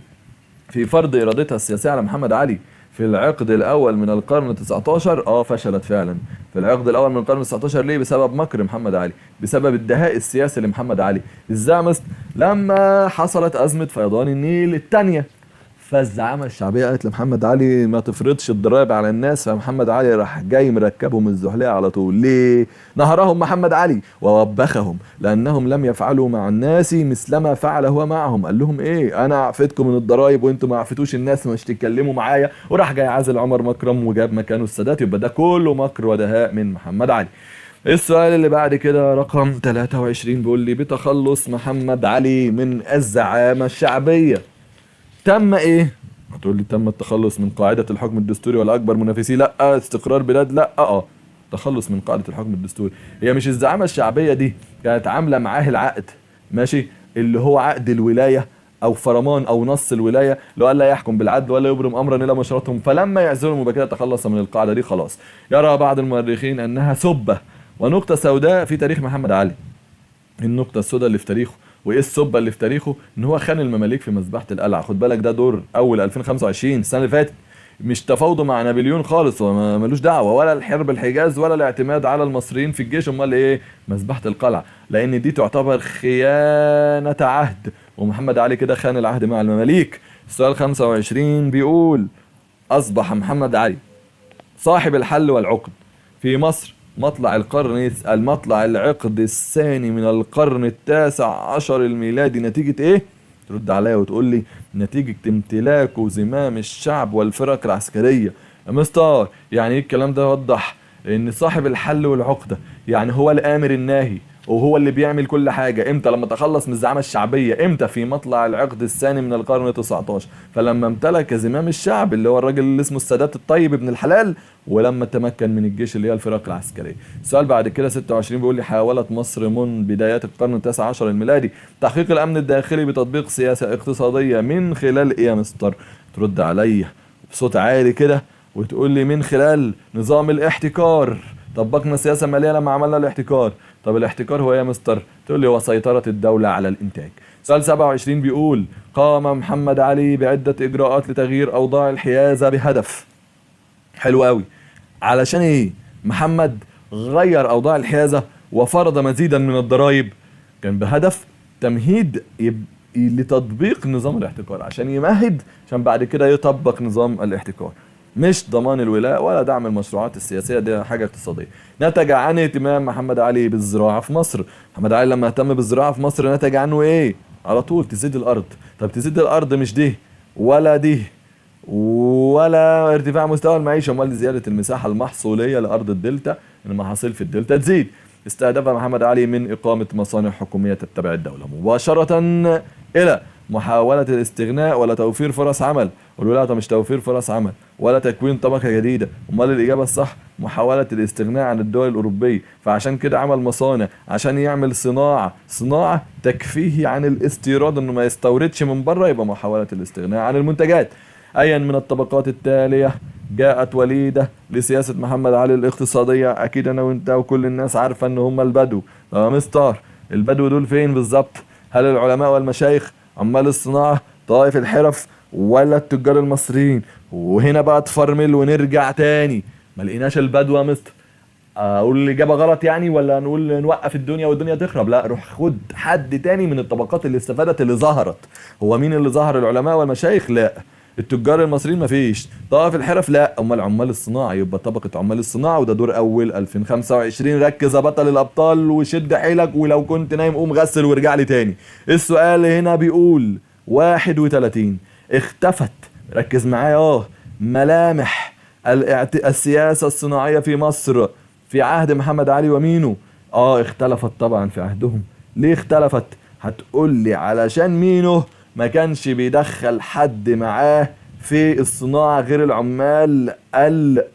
S1: في فرض ارادتها السياسية على محمد علي في العقد الاول من القرن 19. فشلت فعلا في العقد الاول من القرن 19. ليه؟ بسبب مكر محمد علي، بسبب الدهاء السياسي لمحمد علي. ازاي؟ لما حصلت ازمة فيضان النيل الثانية، فالزعامة الشعبية قالت لمحمد علي ما تفرضش الضرائب على الناس، فمحمد علي راح جاي مركبهم الزحلية على طول. ليه؟ نهرهم محمد علي ووبخهم لأنهم لم يفعلوا مع الناس مثلما فعل هو معهم. قال لهم ايه؟ انا عفتكم من الضرائب وانتم ما عفتوش الناس، مش تتكلموا معايا. وراح جاي عازل عمر مكرم وجاب مكانه السادات. يبقى ده كله مكر ودهاء من محمد علي. السؤال اللي بعد كده رقم 23 بيقول لي بتخلص محمد علي من الزعامة الشعبية تم ايه؟ هتقول لي تم التخلص من قاعدة الحكم الدستوري ولا اكبر منافسيه؟ لا. استقرار بلاد؟ لا. تخلص من قاعدة الحكم الدستوري. هي مش الزعامة الشعبية دي كانت عاملة معاه العقد، ماشي، اللي هو عقد الولاية او فرمان او نص الولاية، لو قال لا يحكم بالعدل ولا يبرم امرا الا مشورتهم، فلما يعزلهم يبقى كده تخلص من القاعدة دي خلاص. يرى بعض المؤرخين انها سبة ونقطة سوداء في تاريخ محمد علي. النقطة السوداء اللي في تاريخه، وايه السبه اللي في تاريخه؟ ان هو خان المماليك في مذبحه القلعة. خد بالك ده دور اول 2025 السنة اللي فاتت، مش تفاوضه مع نابليون خالص، هو ملوش دعوه ولا الحرب الحجاز ولا الاعتماد على المصريين في الجيش، امال ايه؟ مذبحه القلعة، لان دي تعتبر خيانة عهد، ومحمد علي كده خان العهد مع المماليك. السؤال 25 بيقول اصبح محمد علي صاحب الحل والعقد في مصر مطلع القرن، المطلع العقد الثاني من القرن 19 الميلادي نتيجة ايه؟ ترد عليا وتقول لي نتيجة امتلاكه زمام الشعب والفرق العسكرية. يا مستر يعني ايه الكلام ده؟ وضح. ان صاحب الحل والعقدة يعني هو الامر الناهي وهو اللي بيعمل كل حاجة. امتى؟ لما تخلص من الزعامة الشعبية. امتى؟ في مطلع العقد الثاني من القرن 19. فلما امتلك زمام الشعب اللي هو الراجل اللي اسمه السادات الطيب ابن الحلال، ولما تمكن من الجيش اللي هي الفرق العسكرية. السؤال بعد كده 26 بيقول لي حاولت مصر من بدايات القرن 19 الميلادي تحقيق الامن الداخلي بتطبيق سياسة اقتصادية من خلال ايه يا مستر؟ ترد عليا بصوت عالي كده وتقول لي من خلال نظام الاحتكار. طبقنا سياسة مالية لما عملنا الاحتكار. طب الاحتكار هو ايه يا مستر؟ تقول لي هو سيطرة الدولة على الإنتاج. سؤال 27 بيقول قام محمد علي بعدة إجراءات لتغيير أوضاع الحيازة بهدف. حلو قوي. علشان ايه؟ محمد غير أوضاع الحيازة وفرض مزيدا من الضرائب، كان بهدف تمهيد لتطبيق نظام الاحتكار، عشان يمهد عشان بعد كده يطبق نظام الاحتكار. مش ضمان الولاء ولا دعم المشروعات السياسية، دي حاجة اقتصادية. نتج عن اهتمام محمد علي بالزراعة في مصر. محمد علي لما اهتم بالزراعة في مصر نتج عنه ايه؟ على طول تزيد الأرض. طب تزيد الأرض مش دي ولا دي ولا ارتفاع مستوى المعيشة، امال زيادة المساحة المحصولية لأرض الدلتا، المحاصيل في الدلتا تزيد. استهدف محمد علي من إقامة مصانع حكومية تتبع الدولة مباشرة إلى محاولة الاستغناء ولا توفير فرص عمل. قولوا لا، مش توفير فرص عمل ولا تكوين طبقة جديدة، امال الإجابة الصح محاولة الاستغناء عن الدول الأوروبية. فعشان كده عمل مصانع عشان يعمل صناعة تكفيه عن الاستيراد، انه ما يستوردش من بره، يبقى محاولة الاستغناء عن المنتجات. أيا من الطبقات التالية جاءت وليدة لسياسة محمد علي الاقتصادية؟ أكيد أنا وأنت وكل الناس عارفة إن هم البدو. طب يا مستر البدو دول فين بالظبط؟ هل العلماء والمشايخ، عمال الصناعة، طائف الحرف، ولا التجار المصريين. وهنا بقى تفرمل ونرجع تاني، ما لقيناش البدو يا مستر، اقول الاجابة غلط يعني ولا نقول نوقف الدنيا والدنيا تخرب؟ لا، روح خد حد تاني من الطبقات اللي استفادت اللي ظهرت. هو مين اللي ظهر؟ العلماء والمشايخ؟ لا. التجار المصريين؟ مفيش. طوائف الحرف؟ لا. امال عمال الصناعة، يبقى طبقه عمال الصناعة، وده دور اول 2025. ركز يا بطل الابطال وشد حيلك، ولو كنت نايم قوم غسل وارجع لي تاني. السؤال هنا بيقول 31 اختفت، ركز معايا، ملامح السياسة الصناعية في مصر في عهد محمد علي ومينو. اختلفت طبعا في عهدهم. ليه اختلفت؟ هتقول لي علشان مينو ما كانش بيدخل حد معاه في الصناعة غير العمال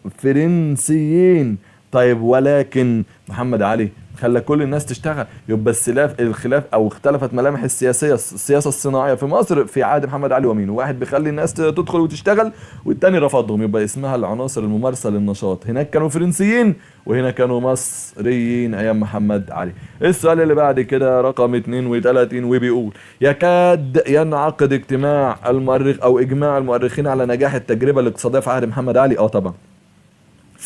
S1: الفرنسيين. طيب ولكن محمد علي خلى كل الناس تشتغل، يبقى الخلاف او اختلفت ملامح السياسة الصناعية في مصر في عهد محمد علي ومينو. واحد بيخلي الناس تدخل وتشتغل والتاني رفضهم، يبقى اسمها العناصر الممارسة للنشاط. هناك كانوا فرنسيين وهنا كانوا مصريين ايام محمد علي. السؤال اللي بعد كده رقم 32 وبيقول يكاد ينعقد اجتماع المؤرخ او اجماع المؤرخين على نجاح التجربة الاقتصادية في عهد محمد علي. طبعا.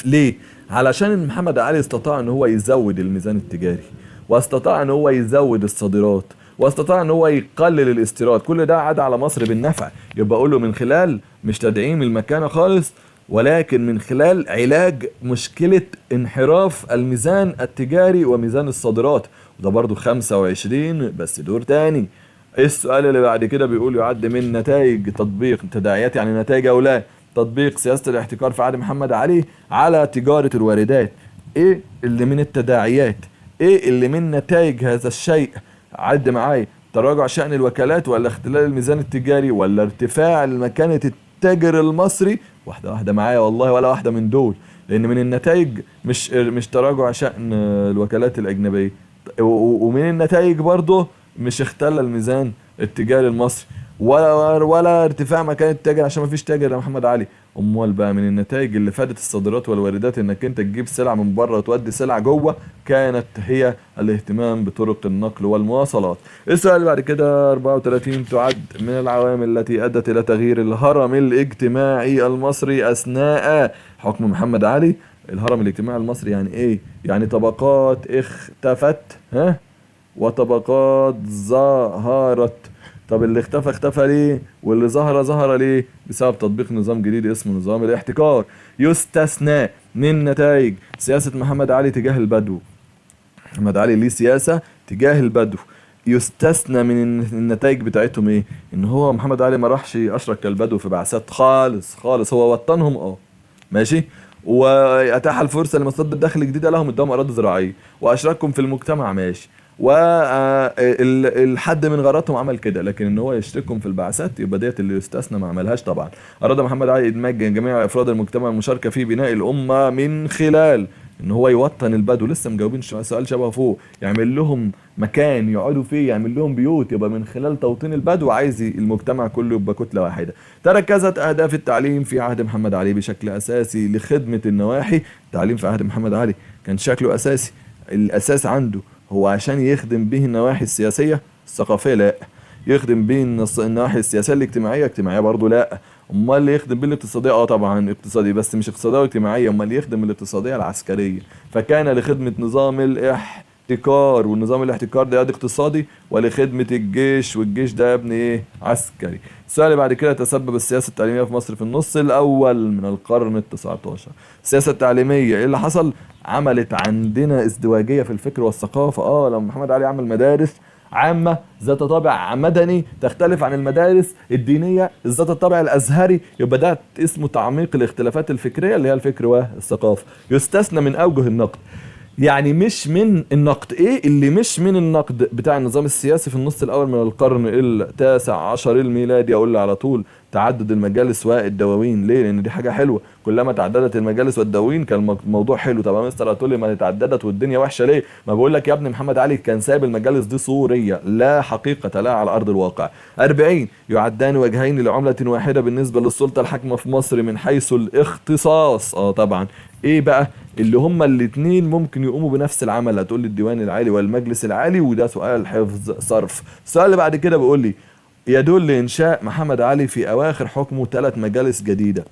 S1: ليه؟ علشان محمد علي استطاع ان هو يزود الميزان التجاري، واستطاع ان هو يزود الصادرات، واستطاع ان هو يقلل الاستيراد، كل ده عاد على مصر بالنفع. يبقى اقول له من خلال مش تدعيم المكانة خالص، ولكن من خلال علاج مشكلة انحراف الميزان التجاري وميزان الصادرات، وده برضو 25 بس دور تاني. السؤال اللي بعد كده بيقول يعد من نتائج تطبيق تداعيات، يعني نتائج او لا، تطبيق سياسة الاحتكار في عهد محمد علي على تجارة الواردات. ايه اللي من التداعيات؟ ايه اللي من نتائج هذا الشيء؟ عد معايا: تراجع شأن الوكالات، ولا اختلال الميزان التجاري، ولا ارتفاع مكانة التاجر المصري؟ واحدة واحدة معايا والله، ولا واحدة من دول، لأن من النتائج مش تراجع شأن الوكالات الأجنبية، ومن النتائج برضه مش اختل الميزان التجاري المصري، ولا ارتفاع مكان التاجر عشان ما فيش تاجر يا محمد علي. امال بقى من النتائج اللي فادت الصادرات والواردات انك انت تجيب سلع من بره وتودي سلع جوه، كانت هي الاهتمام بطرق النقل والمواصلات. السؤال اللي بعد كده 34 تعد من العوامل التي ادت الى تغيير الهرم الاجتماعي المصري اثناء حكم محمد علي. الهرم الاجتماعي المصري يعني ايه؟ يعني طبقات اختفت وطبقات ظهرت. طب اللي اختفى اختفى ليه؟ واللي ظهر ظهر ليه؟ بسبب تطبيق نظام جديد اسمه نظام الاحتكار. يستثنى من نتائج سياسة محمد علي تجاه البدو. محمد علي ليه سياسة تجاه البدو، يستثنى من النتائج بتاعتهم ايه؟ ان هو محمد علي ما راحش اشرك البدو في بعثات خالص خالص، هو وطنهم ماشي، واتاح الفرصة لمصادر دخل جديدة لهم، اداهم اراضي زراعية واشركهم في المجتمع ماشي، والحد من غاراتهم عمل كده، لكن ان هو يشتركهم في البعثات يبقى ديت اللي يستثنى ما عملهاش طبعا. اراد محمد علي ادماج جميع افراد المجتمع المشاركة في بناء الامة من خلال ان هو يوطن البدو، لسه مجاوبين سؤال شبه فوق، يعمل لهم مكان يقعدوا فيه، يعمل لهم بيوت، يبقى من خلال توطين البدو عايز المجتمع كله يبقى كتلة واحدة. تركزت اهداف التعليم في عهد محمد علي بشكل اساسي لخدمة النواحي. التعليم في عهد محمد علي كان شكله اساسي، الاساس عنده هو عشان يخدم به النواحي السياسية الثقافية، لا يخدم به النواحي السياسية الاجتماعية، اجتماعية برضو لا، امال اللي يخدم به الاقتصادية، طبعا اقتصادي بس مش اقتصادية واجتماعية، امال يخدم الاقتصادية العسكرية. فكان لخدمة نظام الاحتكار، والنظام الاحتكار ده اقتصادي، ولخدمة الجيش، والجيش ده يا ابني ايه؟ عسكري. السؤال اللي بعد كده تسبب السياسة التعليمية في مصر في النص الأول من القرن ال19. السياسة التعليمية ايه اللي حصل؟ عملت عندنا ازدواجية في الفكر والثقافة. لما محمد علي عمل مدارس عامة ذات طابع مدني تختلف عن المدارس الدينية ذات الطابع الأزهري، يبقى ده اسمه تعميق الاختلافات الفكرية اللي هي الفكر والثقافة. يستثنى من أوجه النقد، يعني مش من النقد، ايه اللي مش من النقد بتاع النظام السياسي في النص الاول من القرن ال19 الميلادي؟ اقول على طول تعدد المجالس والدواوين. ليه؟ لان دي حاجة حلوة، كلما تعددت المجالس والدواوين كان الموضوع حلو. طب يا مستر هتقول لي ما تعددت والدنيا وحشة ليه؟ ما بقول لك يا ابني محمد علي كان سايب المجالس دي صوريه لا حقيقة لها على ارض الواقع. 40 يعدان وجهين لعمله واحدة بالنسبة للسلطة الحاكمة في مصر من حيث الاختصاص. طبعا ايه بقى اللي هما الاثنين ممكن يقوموا بنفس العمل؟ هتقول لي الديوان العالي والمجلس العالي، وده سؤال حفظ صرف. السؤال اللي بعد كده بيقول لي يدل إنشاء محمد علي في أواخر حكمه 3 مجالس جديدة.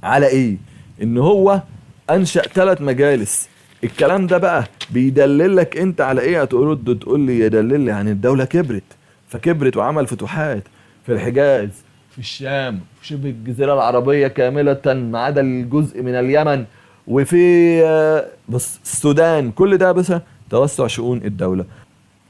S1: على إيه؟ إن هو أنشأ 3 مجالس. الكلام ده بقى بيدللك أنت على إيه؟ هترد تقول لي يدلل لي عن الدولة كبرت، فكبرت وعمل فتوحات في الحجاز، في الشام، في شبه الجزيرة العربية كاملة ما عدا الجزء من اليمن، وفي بس السودان. كل ده بس توسع شؤون الدولة.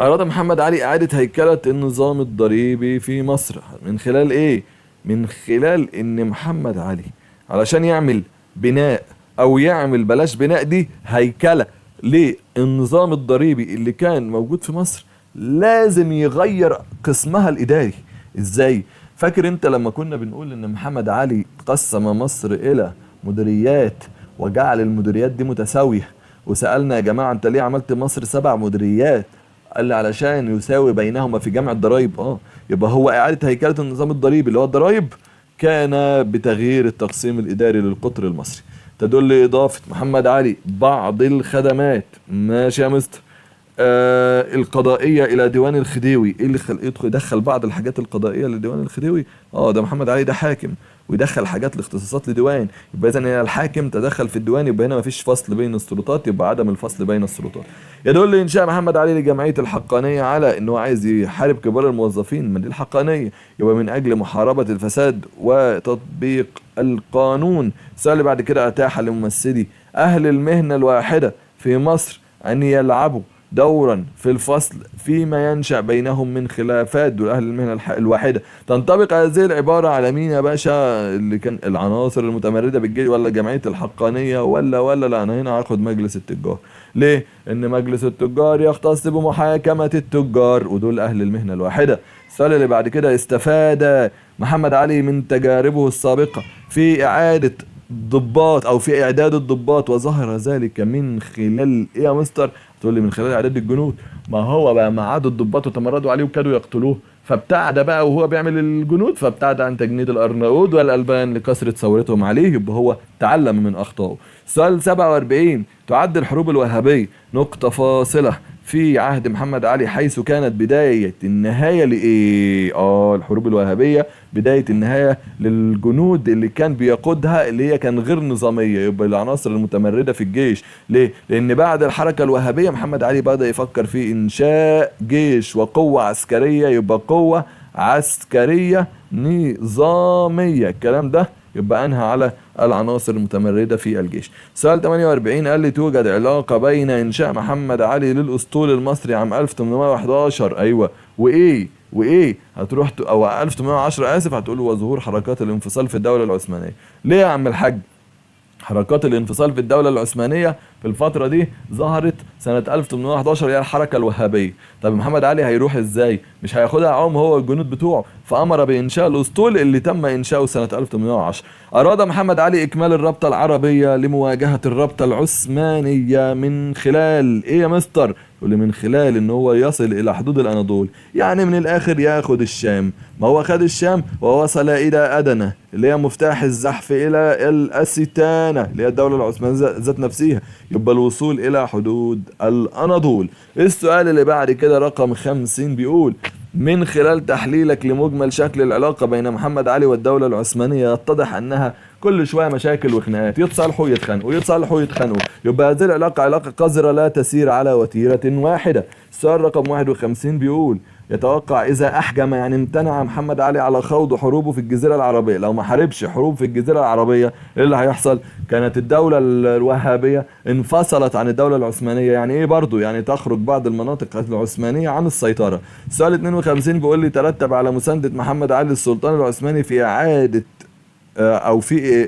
S1: أراد محمد علي إعادة هيكلة النظام الضريبي في مصر من خلال إيه؟ من خلال إن محمد علي علشان يعمل بناء، أو يعمل بلاش بناء دي، هيكلة للنظام الضريبي اللي كان موجود في مصر، لازم يغير قسمها الإداري. إزاي؟ فاكر أنت لما كنا بنقول إن محمد علي قسم مصر إلى مديريات وجعل المديريات دي متساوية، وسألنا يا جماعة أنت ليه عملت مصر 7 مديريات؟ قال لي علشان يساوي بينهما في جمع الضرائب. يبقى هو إعادة هيكلة النظام الضريبي اللي هو الضرائب كان بتغيير التقسيم الإداري للقطر المصري. تدل إضافة محمد علي بعض الخدمات، ماشي يا مستر، القضائية إلى ديوان الخديوي. إيه اللي يدخل بعض الحاجات القضائية لديوان الخديوي؟ ده محمد علي ده حاكم ويدخل حاجات الاختصاصات لديوان، يبقى إذا هنا الحاكم تدخل في الديوان، يبقى هنا مفيش فصل بين السلطات، يبقى عدم الفصل بين السلطات. يدل إنشاء محمد علي لجمعية الحقانية على إن هو عايز يحارب كبار الموظفين، من دي الحقانية، يبقى من أجل محاربة الفساد وتطبيق القانون. السؤال اللي بعد كده، أتاح لممثلي أهل المهنة الواحدة في مصر أن يلعبوا دورا في الفصل فيما ينشأ بينهم من خلافات. دول أهل المهنة الواحدة. تنطبق هذه العبارة على مين يا باشا؟ اللي كان العناصر المتمردة بالجيش، ولا جمعية الحقانية، ولا لا، أنا هنا هاخد مجلس التجار. ليه؟ إن مجلس التجار يختص بمحاكمة التجار، ودول أهل المهنة الواحدة. السؤال اللي بعد كده، استفاد محمد علي من تجاربه السابقة في إعادة ضباط أو في إعداد الضباط، وظهر ذلك من خلال إيه يا مستر؟ تقول لي من خلال إعداد الجنود. ما هو بقى ما عاد الضباط وتمردوا عليه وكادوا يقتلوه، فابتعد بقى وهو بيعمل الجنود، فابتعد عن تجنيد الأرناؤوط والألبان لكثرة ثورتهم عليه، يبقى هو تعلم من أخطائه. سؤال 47، تعد الحروب الوهابية نقطة فاصلة في عهد محمد علي، حيث كانت بداية النهاية لإيه؟ الحروب الوهابية بداية النهاية للجنود اللي كان بيقودها، اللي هي كان غير نظامية، يبقى العناصر المتمردة في الجيش. ليه؟ لأن بعد الحركة الوهابية محمد علي بدأ يفكر في إنشاء جيش وقوة عسكرية، يبقى قوة عسكرية نظامية. الكلام ده يبقى أنهى على العناصر المتمردة في الجيش. سؤال 48، قال لي توجد علاقة بين إنشاء محمد علي للأسطول المصري عام 1811، أيوة، وإيه هتروح أو 1810 آسف، هتقول وظهور حركات الانفصال في الدولة العثمانية. ليه يا عم الحاج؟ حركات الانفصال في الدولة العثمانية في الفترة دي ظهرت سنة 1811، هي الحركة الوهابية. طب محمد علي هيروح ازاي؟ مش هياخدها عوم هو والجنود بتوعه، فأمر بإنشاء الأسطول اللي تم إنشاؤه سنة 1810. أراد محمد علي إكمال الرابطة العربية لمواجهة الرابطة العثمانية من خلال إيه يا مستر؟ واللي من خلال إن هو يصل إلى حدود الأناضول، يعني من الآخر ياخد الشام. ما هو خد الشام ووصل إلى أدنى اللي هي مفتاح الزحف إلى الأستانة اللي هي الدولة العثمانية ذات نفسها، يبقى الوصول إلى حدود الأناضول. السؤال اللي بعد كده رقم 50 بيقول من خلال تحليلك لمجمل شكل العلاقة بين محمد علي والدولة العثمانية يتضح أنها كل شوية مشاكل وخناقات، يتصالحوا يتخانقوا يتصالحوا يتخانقوا، يبقى هذه العلاقة علاقة قذرة لا تسير على وتيرة واحدة. السؤال رقم 51 بيقول يتوقع إذا أحجم، يعني امتنع محمد علي على خوض حروبه في الجزيرة العربية، لو ما حاربش حروب في الجزيرة العربية إيه اللي هيحصل؟ كانت الدولة الوهابية انفصلت عن الدولة العثمانية، يعني إيه برضو؟ يعني تخرج بعض المناطق العثمانية عن السيطرة. السؤال 52 بيقول لي ترتب على مساندة محمد علي السلطان العثماني في إعادة أو في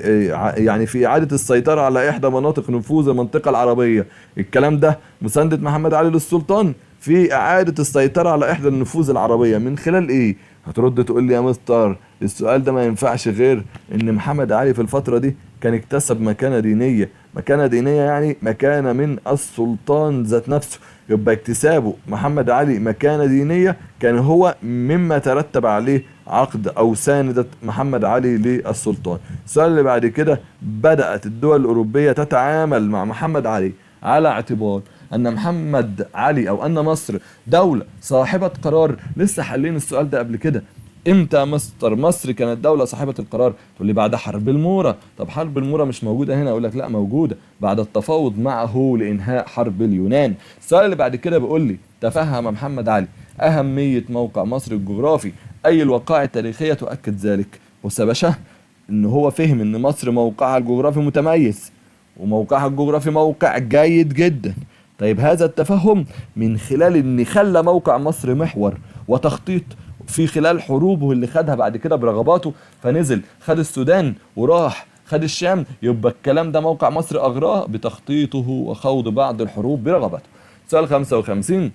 S1: يعني في إعادة السيطرة على إحدى مناطق نفوذ المنطقة العربية. الكلام ده مساندة محمد علي للسلطان في إعادة السيطرة على إحدى النفوذ العربية من خلال إيه؟ هترد تقول لي يا مستر السؤال ده ما ينفعش غير إن محمد علي في الفترة دي كان اكتسب مكانة دينية، مكانة دينية يعني مكانة من السلطان ذات نفسه، يبقى اكتسابه محمد علي مكانة دينية كان هو مما ترتب عليه عقد أو ساندة محمد علي للسلطان. السؤال اللي بعد كده، بدأت الدول الأوروبية تتعامل مع محمد علي على اعتبار ان محمد علي او ان مصر دولة صاحبه قرار؟ لسه حلين السؤال ده قبل كده. امتى مصر كانت دولة صاحبه القرار؟ تقول لي بعد حرب الموره. طب حرب الموره مش موجودة هنا؟ اقول لك لا موجودة، بعد التفاوض معه لانهاء حرب اليونان. السؤال اللي بعد كده بيقول لي تفهم محمد علي اهمية موقع مصر الجغرافي، اي الوقائع التاريخية تؤكد ذلك؟ بص يا باشا، ان هو فهم ان مصر موقعها الجغرافي متميز وموقعها الجغرافي موقع جيد جدا. طيب هذا التفهم من خلال ان خلى موقع مصر محور وتخطيط في خلال حروبه اللي خدها بعد كده برغباته، فنزل خد السودان وراح خد الشام، يبقى الكلام ده موقع مصر اغراه بتخطيطه وخوض بعض الحروب برغباته. سؤال 55،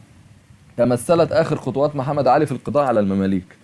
S1: تمثلت اخر خطوات محمد علي في القضاء على المماليك.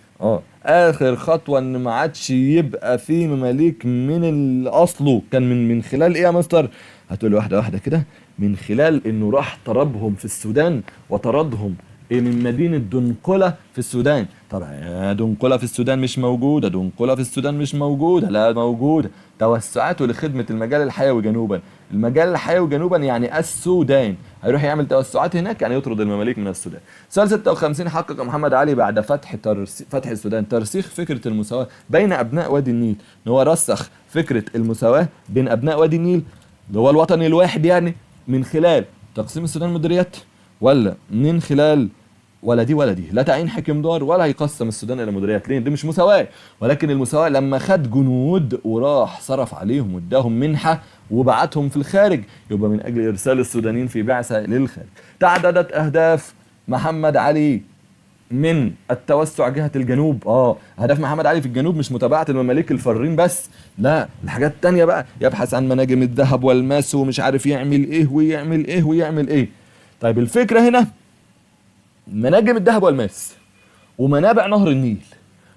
S1: اخر خطوة ان ما عادش يبقى في مماليك من اصله، كان من خلال ايه يا مستر؟ هتقول واحدة واحدة كده، من خلال انه راح طردهم في السودان وطردهم من مدينة دنقله في السودان. طبعا دنقله في السودان مش موجودة، دنقله في السودان مش موجودة، لا موجودة. توسعاته لخدمة المجال الحيوي جنوبا، المجال الحيوي جنوبا يعني السودان، هيروح يعمل توسعات هناك يعني يطرد المماليك من السودان. سؤال 56، حقق محمد علي بعد فتح السودان ترسيخ فكرة المساواة بين ابناء وادي النيل، ان هو رسخ فكرة المساواة بين ابناء وادي النيل اللي هو الوطن الواحد، يعني من خلال تقسيم السودان مديريات، ولا من خلال ولا دي ولا دي، لا تعيين حاكم دار ولا هيقسم السودان الى مديريات، ليه؟ دي مش مساواة. ولكن المساواة لما خد جنود وراح صرف عليهم واداهم منحه وبعتهم في الخارج، يبقى من اجل ارسال السودانيين في بعثه للخارج. تعددت اهداف محمد علي من التوسع جهة الجنوب. اهداف محمد علي في الجنوب مش متابعه المماليك الفارين بس، لا الحاجات التانية بقى، يبحث عن مناجم الذهب والماس ومش عارف يعمل ايه ويعمل ايه ويعمل ايه. طيب الفكرة هنا مناجم الذهب والماس ومنابع نهر النيل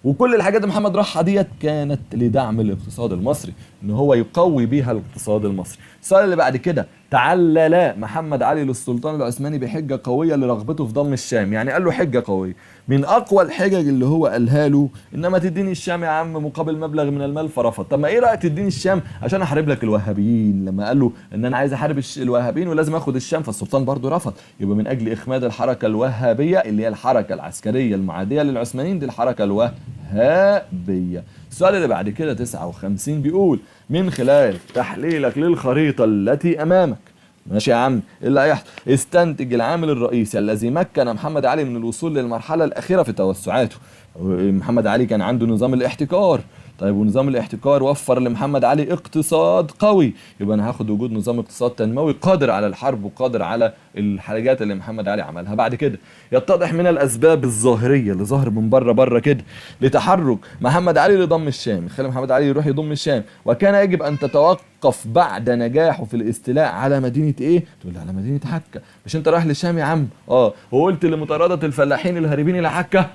S1: وكل الحاجات اللي محمد راحها ديت كانت لدعم الاقتصاد المصري، ان هو يقوي بيها الاقتصاد المصري. السؤال اللي بعد كده، تعلل محمد علي للسلطان العثماني بحجة قوية لرغبته في ضم الشام، يعني قال له حجه قوية، من اقوى الحجج اللي هو قالها له انما تديني الشام يا عم مقابل مبلغ من المال، فرفض. طب ما ايه رايك تديني الشام عشان احارب لك الوهابيين؟ لما قال له ان انا عايز احارب الوهابيين ولازم اخد الشام، فالسلطان برضه رفض. يبقى من اجل اخماد الحركة الوهابية اللي هي الحركة العسكرية المعادية للعثمانيين، دي الحركة الوهابية. السؤال اللي بعد كده 59 بيقول من خلال تحليلك للخريطه التي امامك، ماشي يا عم، ايه اللي هيحصل؟ استنتج العامل الرئيسي الذي مكن محمد علي من الوصول للمرحلة الاخيرة في توسعاته. محمد علي كان عنده نظام الاحتكار، طيب ونظام الاحتكار وفر لمحمد علي اقتصاد قوي، يبقى انا هاخد وجود نظام اقتصاد تنموي قادر على الحرب وقادر على الحاجات اللي محمد علي عملها. بعد كده يتضح من الاسباب الظاهرية اللي ظهر من بره بره كده لتحرك محمد علي لضم الشام، خلي محمد علي يروح يضم الشام، وكان يجب ان تتوقف بعد نجاحه في الاستيلاء على مدينة ايه؟ تقول لي على مدينة عكا. مش انت رايح للشام يا عم؟ وقلت لمطارده الفلاحين الهاربين الى عكا؟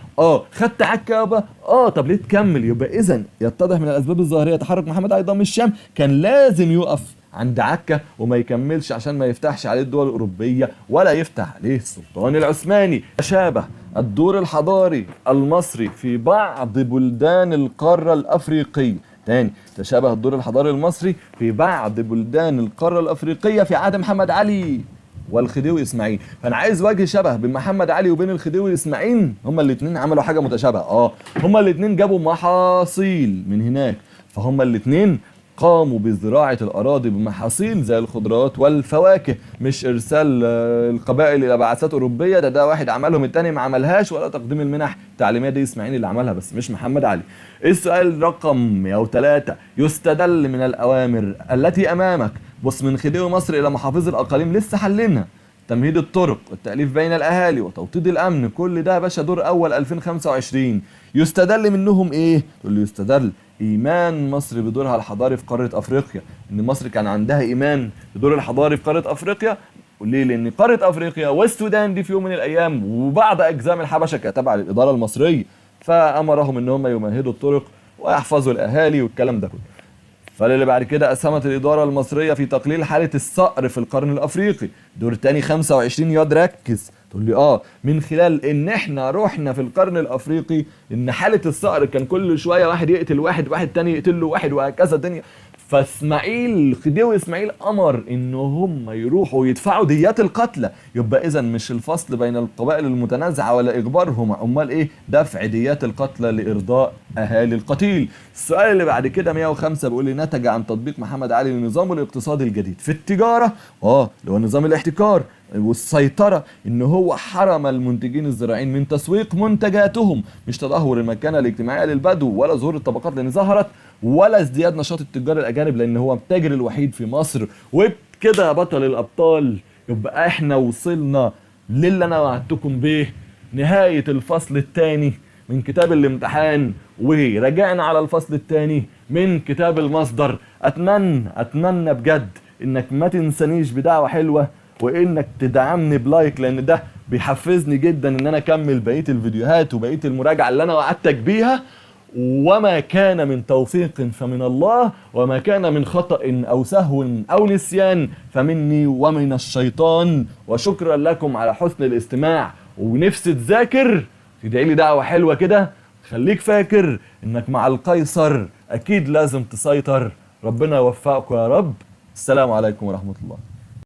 S1: خدت عكا يابا؟ طب ليه تكمل؟ يبقى اذا يتضح من الاسباب الظاهرية تحرك محمد علي ضم الشام كان لازم يقف عند عكا وما يكملش عشان ما يفتحش عليه الدول الاوروبية ولا يفتح عليه السلطان العثماني. تشابه الدور الحضاري المصري في بعض بلدان القارة الافريقية. تاني، تشابه الدور الحضاري المصري في بعض بلدان القارة الافريقية في عهد محمد علي والخديوي اسماعيل. فانا عايز وجه شبه بين محمد علي وبين الخديوي اسماعيل، هما الاثنين عملوا حاجة متشابهة. هما الاثنين جابوا محاصيل من هناك، فهما الاثنين قاموا بزراعه الاراضي بمحاصيل زي الخضروات والفواكه، مش ارسال القبائل الى بعثات اوروبية، ده واحد عملهم الثاني ما عملهاش، ولا تقديم المنح التعليمية دي اسماعيل اللي عملها بس مش محمد علي. السؤال رقم 103، يستدل من الاوامر التي امامك، بص من خديوي مصر الى محافظ الاقاليم لسه حللنا، تمهيد الطرق والتأليف بين الأهالي وتوطيد الأمن، كل ده يا باشا دور أول 2025. يستدل منهم إيه؟ تقول لي يستدل إيمان مصر بدورها الحضاري في قارة أفريقيا، إن مصر كان عندها إيمان بدور الحضاري في قارة أفريقيا. ليه؟ لأن قارة أفريقيا والسودان دي في يوم من الأيام وبعض أجزاء من الحبشة كانت تابعة للإدارة المصرية، فأمرهم إن هم يمهدوا الطرق ويحفظوا الأهالي والكلام ده كله. فاللي بعد كده أسهمت الإدارة المصرية في تقليل حالة الصقر في القرن الأفريقي. دور تاني 25 ياض ركز، تقول لي من خلال إن إحنا رحنا في القرن الأفريقي إن حالة الصقر كان كل شوية واحد يقتل واحد، واحد تاني يقتل له واحد، وهكذا الدنيا. فاسماعيل خديوي اسماعيل امر ان هم يروحوا يدفعوا ديات القتلى. يبقى اذا مش الفصل بين القبائل المتنازعه ولا اجبارهم، امال ايه؟ دفع ديات القتلى لارضاء اهالي القتيل. السؤال اللي بعد كده 105 بيقول لي نتج عن تطبيق محمد علي لنظامه الاقتصادي الجديد في التجارة، اللي هو نظام الاحتكار والسيطرة، ان هو حرم المنتجين الزراعيين من تسويق منتجاتهم، مش تدهور المكانة الاجتماعية للبدو ولا ظهور الطبقات لان ظهرت، ولا ازدياد نشاط التجار الاجانب لان هو التاجر الوحيد في مصر. وبكده يا بطل الابطال يبقى احنا وصلنا للي انا وعدتكم بيه، نهاية الفصل الثاني من كتاب الامتحان، وراجعنا على الفصل الثاني من كتاب المصدر. اتمنى بجد انك ما تنسانيش بدعوة حلوة، وانك تدعمني بلايك، لان ده بيحفزني جدا ان انا اكمل بقية الفيديوهات وبقية المراجعة اللي انا وعدتك بيها. وما كان من توفيق فمن الله، وما كان من خطأ أو سهو أو نسيان فمني ومن الشيطان. وشكرا لكم على حسن الاستماع، ونفسي تذاكر تدعي لي دعوة حلوة كده. خليك فاكر انك مع القيصر اكيد لازم تسيطر. ربنا يوفقكم يا رب. السلام عليكم ورحمة الله.